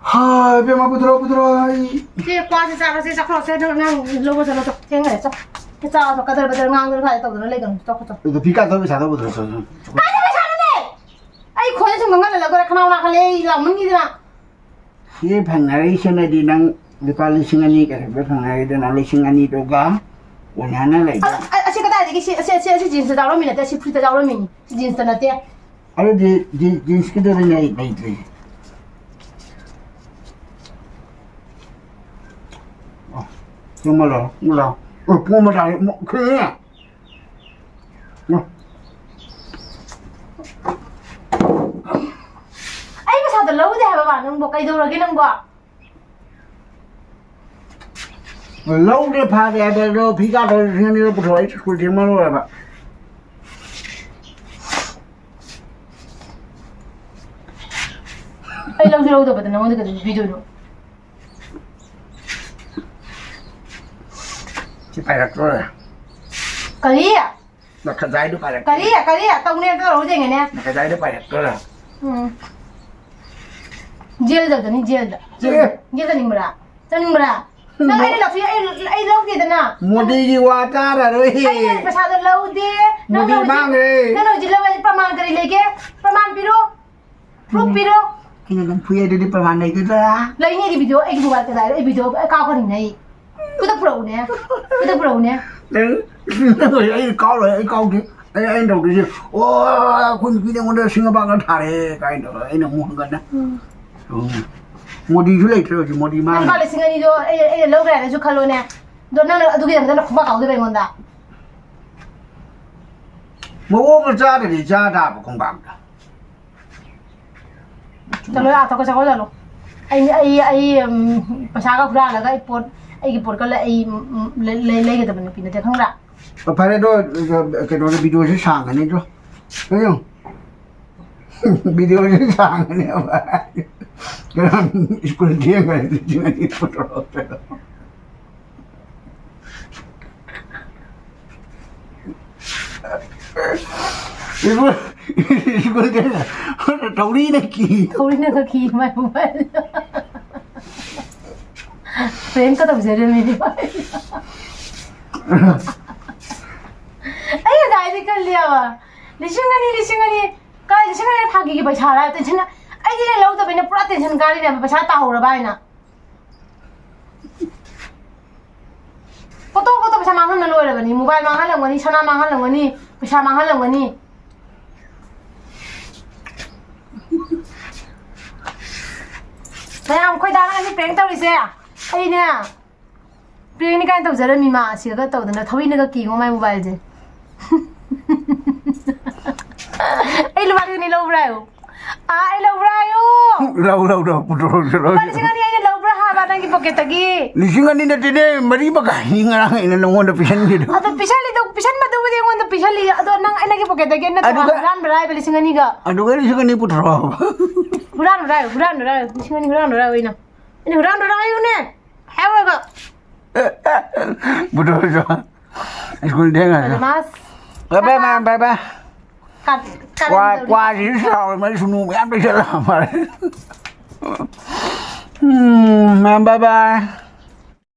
ꯍꯥ, ꯏꯕꯦꯝꯃ, ꯄꯨꯊꯣꯔꯛꯑꯣ, ꯄꯨꯊꯣꯔꯛꯑꯣ, ꯑꯩ ꯁꯦ, ꯀ꯭ꯋꯥꯁꯦ ꯆꯥꯔꯣ, ꯁꯦ, ꯆꯥꯊꯣꯛꯑꯣ, ꯁꯦ, ꯅꯪ, ꯅꯪ ꯂꯧꯕ ꯆꯠꯂꯣ, ꯆꯣ, ꯊꯦꯡꯈ꯭ꯔꯦ, ꯆꯣ꯫ ꯁꯦ, ꯆꯥꯔꯣ, ꯆꯣ, ꯀꯗꯔ ꯕꯗꯔ ꯉꯥꯡꯗꯅ ꯁ꯭ꯋꯥꯏꯗ ꯇꯧꯗꯅ ꯂꯩꯒꯅꯨ, ꯆꯣ, ꯆꯣ꯫ ꯑꯗꯣ ꯐꯤ ꯀꯥꯏꯗ ꯄꯩꯁꯥꯗꯣ ꯄꯨꯊꯣꯔꯛꯑꯣ, ꯆꯣ, ꯆꯣ, ꯆꯣ꯫ ꯀꯥꯏꯗ ꯄꯩꯁꯥꯅꯣꯅꯦ? ꯈꯣꯟꯖꯦꯜ ꯁꯨꯝ ꯉꯥꯡꯍꯜꯂꯒ ꯈꯅꯥꯎ ꯅꯥꯈꯠꯂꯦ, ꯑꯩ ꯂꯥꯎꯃꯟꯈꯤꯗꯅ꯫ ꯁꯤ ꯐꯪꯅꯔꯤꯁꯤꯅꯗꯤ ꯅꯪ ꯂꯨꯄꯥ ꯂꯤꯁꯤꯡ ꯑꯅꯤ ꯀꯩꯗꯧꯕ ꯐꯪꯅꯔꯤꯗꯅ, ꯂꯤꯁꯤꯡ ꯑꯅꯤꯗꯨꯒ ꯀꯣꯟꯅꯅ ꯂꯩꯕ꯫ ꯑ-, ꯑ-, ꯑꯁꯤ ꯀꯗꯥꯏꯗꯒꯤ? ꯁꯤ, ꯑꯁꯤ, ꯑꯁꯤ, ꯑꯁꯤ ꯖꯤꯟꯁꯇ ꯌꯥꯎꯔꯝꯃꯤ ꯅꯠꯇꯦ, ꯑꯁꯤ ꯐꯨꯔꯤꯠꯇ ꯌꯥꯎꯔꯝꯃꯤꯅꯤ꯫ ꯁꯤ ꯖꯤꯟꯁꯇ ꯅꯠꯇꯦ꯫ ꯑꯗꯨꯗꯤ ꯖꯤ-, ꯖꯤꯟꯁꯀꯤꯗꯨꯗꯅꯦ ꯑꯩ ꯂꯩꯇ꯭ꯔꯤꯁꯦ꯫ ꯑꯣ, ꯄꯨꯡ ꯑꯃ ꯂꯥꯛꯑꯣ, ꯄꯨꯡ ꯑꯃ ꯂꯥꯛꯑꯣ꯫ ꯑꯣ, ꯄꯨꯡ ꯑꯃ ꯇꯥꯔꯦ, ꯑꯃꯨꯛ ꯈꯦꯡꯉꯦ꯫ ꯑꯩ ꯄꯩꯁꯥꯗꯣ ꯂꯧꯗꯦ ꯍꯥꯏꯕ ꯕꯥ, ꯅꯪꯕꯣ? ꯀꯩꯗꯧꯔꯒꯦ ꯅꯪꯕꯣ? ꯂꯧꯗꯦ ꯐꯥꯗꯦ ꯍꯥꯏꯕ, ꯑꯗꯣ ꯐꯤ ꯀꯥꯗꯣ ꯂꯤꯁꯤꯡ ꯑꯅꯤꯗꯣ ꯄꯨꯊꯣꯔꯛꯑꯣ, ꯑꯩ ꯁ꯭ꯀꯨꯜ ꯊꯦꯡꯃꯟꯂꯣꯏ ꯍꯥꯏꯕ꯫ ꯑꯩ ꯂꯧꯁꯨ ꯂꯧꯗꯕꯗ ꯅꯪꯉꯣꯟꯗ ꯀꯩꯗꯧꯕ ꯄꯤꯗꯣꯏꯅꯣ? ꯁꯤ ꯄꯥꯏꯔꯛꯇ꯭ꯔꯣ? ꯀꯔꯤ? ꯅꯈꯖꯥꯏꯗꯣ ꯄꯥꯏꯔꯛꯇ꯭ꯔꯣ? ꯀꯔꯤ? ꯀꯔꯤ? ꯇꯧꯅꯦ, ꯇꯧꯔꯛꯎ ꯌꯦꯡꯒꯦꯅꯦ꯫ ꯅꯈꯖꯥꯏꯗꯣ ꯄꯥꯏꯔꯛꯇ꯭ꯔꯣ? ꯎꯝ꯫ ꯖꯦꯜꯗ ꯆꯠꯅꯤ, ꯖꯦꯜꯗ꯫ ꯖꯦꯜꯗ꯫ ꯑꯦ꯫ ꯖꯦꯜ ꯆꯠꯅꯤꯡꯕ꯭ꯔꯥ? ꯆꯠꯅꯤꯡꯕ꯭ꯔꯥ? ꯅꯪ ꯃꯣ-, ꯑꯩꯅ ꯂꯧꯊꯣꯛ-, ꯑꯩ, ꯑꯩ ꯂꯧꯗꯦꯗꯅ꯫ ꯃꯣꯗꯤꯒꯤ ꯋꯥ ꯇꯥꯔꯔꯣꯏ꯫ ꯑꯩꯅ ꯄꯩꯁꯥꯗꯣ ꯂꯧꯗꯦ꯫ ꯅꯪꯅ ꯃꯣꯗꯤ ꯍꯧꯖꯤꯛ, ꯃꯥꯡꯈ꯭ꯔꯦ꯫ ꯅꯪꯅ ꯍꯧꯖꯤꯛ ꯂꯧꯔꯗꯤ ꯄ꯭ꯔꯃꯥꯟ ꯀꯔꯤ ꯂꯩꯒꯦ? ꯄ꯭ꯔꯃꯥꯟ ꯄꯤꯔꯣ꯫ ꯄ꯭ꯔꯨꯐ ꯄꯤꯔꯣ꯫ ꯑꯩꯅ ꯅꯪ ꯐꯨꯏ ꯍꯥꯏꯗꯨꯗꯤ ꯄ꯭ꯔꯃꯥꯟ ꯂꯩꯒꯗ꯭ꯔꯥ? ꯂꯩꯅꯤ, ꯑꯩꯒꯤ ꯚꯤꯗꯤꯑꯣ, ꯑꯩꯒꯤ ꯃꯣꯕꯥꯏꯜ ꯀꯗꯥꯏꯗ? ꯑꯩ ꯚꯤꯗꯤꯑꯣ ꯑꯩ ꯀꯥꯞꯈ꯭ꯔꯅꯤꯅꯦ ꯑꯩ꯫ ꯈꯨꯗꯛ ꯄꯨꯔꯛꯎꯅꯦ꯫ ꯈꯨꯗꯛ ꯄꯨꯔꯛꯎꯅꯦ꯫ ꯅꯪ, ꯅꯪ ꯑꯩ ꯀꯥꯎꯔꯣꯏ, ꯑꯩ ꯀꯥꯎꯗꯦ꯫ ꯑꯩ, ꯑꯩꯅ ꯇꯧꯗꯣꯏꯁꯦ, ꯑꯣ, ꯑꯩꯈꯣꯏ ꯅꯨꯄꯤꯅ ꯑꯩꯉꯣꯟꯗ ꯁꯤꯡ ꯑꯄꯥꯛꯅ ꯊꯥꯔꯦ ꯀꯥꯏꯅ ꯇꯧꯔꯒ ꯑꯩꯅ ꯑꯃꯨꯛ ꯍꯟꯒꯠꯅ꯫ ꯎꯝ꯫ ꯎꯝ꯫ ꯃꯣꯗꯤꯁꯨ ꯂꯩꯇ꯭ꯔꯦ ꯍꯧꯖꯤꯛ, ꯃꯣꯗꯤ ꯅꯪ ꯃꯥꯡꯉꯦ꯫ ꯂꯨꯄꯥ ꯂꯤꯁꯤꯡ ꯑꯅꯤꯗꯣ ꯑꯩ, ꯑꯩꯅ ꯂꯧꯈ꯭ꯔꯦ ꯍꯥꯏꯅꯁꯨ ꯈꯜꯂꯣꯅꯦ꯫ ꯑꯗꯣ ꯅꯪꯅ ꯑꯗꯨꯒꯤꯗꯃꯛꯇ ꯅꯈꯨꯕꯥꯛ ꯀꯥꯎꯗꯣꯏꯕ ꯑꯩꯉꯣꯟꯗ? ꯃꯑꯣꯡ ꯑꯃ ꯆꯥꯗ꯭ꯔꯗꯤ ꯆꯥ ꯇꯥꯕ ꯈꯣꯡꯄꯥꯛꯇ꯫ ꯆꯠꯂꯣ, ꯑꯥ ꯊꯣꯛꯀ ꯆꯠꯈ꯭ꯔꯣ, ꯆꯠꯂꯣ꯫ ꯑꯩ, ꯑꯩ, ꯑꯩ, ꯎꯝ, ꯄꯩꯁꯥꯒ ꯍꯨꯔꯥꯜꯂꯒ ꯑꯩ ꯄꯣꯠ, ꯑꯩꯒꯤ ꯄꯣꯠꯀ ꯂꯩ-, ꯑꯩ, ꯎꯝ, ꯎꯝ, ꯂꯩ-, ꯂꯩ-, ꯂꯩꯒꯗꯕ ꯅꯨꯄꯤ ꯅꯠꯇꯦ, ꯈꯪꯕ꯭ꯔꯥ? ꯑꯣ, ꯐꯔꯦ ꯑꯗꯣ, ꯀꯩꯅꯣꯗ, ꯚꯤꯗꯤꯑꯣꯁꯦ ꯁꯥꯡꯉꯅꯤ ꯑꯗꯣ꯫ ꯀꯩꯅꯣ? ꯚꯤꯗꯤꯑꯣꯁꯦ ꯁꯥꯡꯉꯅꯦꯕ꯫ ꯀꯩꯅꯣ, ꯁ꯭ꯀꯨꯜ ꯊꯦꯡꯈ꯭ꯔꯗꯤ ꯂꯤꯁꯤꯡ ꯑꯅꯤ ꯄꯨꯊꯣꯔꯛꯑꯣ꯫ ꯏꯕꯨ-, ꯏꯕꯨ-, ꯊꯧꯔꯤꯅ ꯀꯤ꯫ ꯊꯧꯔꯤꯅꯒ ꯀꯤ, ꯃꯥꯏ ꯃꯣꯕꯥꯏꯜ꯫ ꯄ꯭ꯔꯦꯡꯀ ꯇꯧꯖꯔꯝꯃꯤꯅꯦ꯫ ꯑꯩ ꯉꯁꯥꯏꯗꯤ ꯈꯜꯂꯦꯕ, ꯂꯤꯁꯤꯡ ꯑꯅꯤ, ꯂꯤꯁꯤꯡ ꯑꯅꯤ꯫ ꯀꯥꯏ ꯂꯤꯁꯤꯡ ꯑꯅꯤ ꯐꯥꯒꯤꯒꯤ ꯄꯩꯁꯥꯔ? ꯇꯦꯟꯁꯟ ꯑꯩꯗꯤ ꯂꯧꯗꯕꯩꯅ ꯄꯨꯔꯥ ꯇꯦꯟꯁꯟ ꯀꯥꯔꯤꯅꯦꯕ, ꯄꯩꯁꯥ ꯇꯥꯍꯧꯔꯕ ꯍꯥꯏꯅ꯫ ꯄꯣꯠꯇꯣ ꯄꯣꯠꯇꯣ ꯄꯩꯁꯥ ꯃꯥꯡꯍꯟꯅ ꯂꯣꯏꯔꯕꯅꯤ꯫ ꯃꯣꯕꯥꯏꯜ ꯃꯥꯡꯍꯜꯂꯝꯒꯅꯤ, ꯁꯅꯥ ꯃꯥꯡꯍꯜꯂꯝꯒꯅꯤ, ꯄꯩꯁꯥ ꯃꯥꯡꯍꯜꯂꯝꯒꯅꯤ꯫ ꯃꯌꯥꯝ ꯑꯩꯈꯣꯏ ꯗꯥꯅ ꯉꯁꯤ ꯄ꯭ꯔꯦꯡ ꯇꯧꯔꯤꯁꯦ꯫ ꯑꯩꯅꯦ ꯄ꯭ꯔꯦꯡꯅꯤ ꯀꯥꯏꯅ ꯇꯧꯖꯔꯝꯃꯤ ꯃꯥ꯫ ꯑꯁꯤꯒ ꯇꯧꯗꯅ ꯊꯧꯔꯤꯅꯒ ꯀꯤꯉꯣ ꯃꯥꯏ ꯃꯣꯕꯥꯏꯜꯁꯦ꯫ ꯑꯩ ꯂꯨꯄꯥ ꯂꯤꯁꯤꯡ ꯑꯅꯤ ꯂꯧꯕ꯭ꯔꯥ ꯍꯥꯏꯌꯨ? ꯑꯥ, ꯑꯩ ꯂꯧꯕ꯭ꯔꯥ ꯍꯥꯏꯌꯨ? ꯂꯧ, ꯂꯧ, ꯂꯧ, ꯄꯨꯊꯣꯔꯛꯑꯣ, ꯄꯨꯊꯣꯔꯛꯑꯣ꯫ ꯂꯨꯄꯥ ꯂꯤꯁꯤꯡ ꯑꯅꯤ ꯑꯩꯅ ꯂꯧꯕ꯭ꯔꯥ ꯍꯥꯏꯕ ꯅꯪꯒꯤ ꯄꯣꯀꯦꯠꯇꯒꯤ? ꯂꯤꯁꯤꯡ ꯑꯅꯤ ꯅꯠꯇꯦꯅꯦ, ꯃꯔꯤ ꯃꯈꯥꯏꯅꯤ ꯉꯔꯥꯡ ꯑꯩꯅ ꯅꯉꯣꯟꯗ ꯄꯤꯁꯟꯈꯤꯗꯣ꯫ ꯑꯗꯣ ꯄꯤꯁꯜꯂꯤꯗꯣ, ꯄꯤꯁꯟꯕꯗꯨꯕꯨꯗꯤ ꯑꯩꯉꯣꯟꯗ ꯄꯤꯁꯜꯂꯤ꯫ ꯑꯗꯣ ꯅꯪ ꯑꯩ ꯅꯪꯒꯤ ꯄꯣꯀꯦꯠꯇꯒꯤ ꯅꯠꯇ꯭ꯔꯣ ꯑꯗꯨꯒ ꯍꯨꯔꯥꯟꯕ꯭ꯔꯥ ꯍꯥꯏꯕ ꯂꯤꯁꯤꯡ ꯑꯅꯤꯒ? ꯑꯗꯨꯒ ꯂꯤꯁꯤꯡ ꯑꯅꯤ ꯄꯨꯊꯣꯔꯛꯑꯣ꯫ ꯍꯨꯔꯥꯟꯕ꯭ꯔꯥ ꯍꯥꯏꯌꯨ, ꯍꯨꯔꯥꯟꯕ꯭ꯔꯥ ꯍꯥꯏꯌꯨ, ꯂꯤꯁꯤꯡ ꯑꯅꯤ ꯍꯨꯔꯥꯟꯕ꯭ꯔꯥ ꯍꯥꯏꯌꯨ ꯑꯩꯅ? ꯑꯩꯅ ꯍꯨꯔꯥꯟꯕ꯭ꯔꯥ ꯍꯥꯏꯌꯨꯅꯦ? ꯍꯥꯏꯔꯨꯔꯒ꯫ ꯄꯨꯊꯣꯛꯑꯁꯨ꯫ ꯁ꯭ꯀꯨꯜ ꯊꯦꯡꯉꯁꯨ꯫ ꯑꯗ ꯃꯥꯁ-, ꯕꯥꯏ ꯕꯥꯏ, ꯃꯌꯥꯝ ꯕꯥꯏ ꯕꯥꯏ꯫ ꯀꯥ-, ꯀꯥꯔꯟ ꯀ꯭ꯋꯥ-, ꯇꯧꯔꯤ꯫ ꯀ꯭ꯋꯥꯁꯤꯁꯨ ꯆꯥꯎꯔꯦ, ꯃꯥꯏ ꯁꯨꯅꯨ ꯃꯌꯥꯝ ꯂꯩꯁꯜꯂꯛꯑ ꯃꯥꯜꯂꯦ꯫ ꯎꯝ, ꯃꯌꯥꯝ ꯕꯥꯏ ꯕꯥꯏ꯫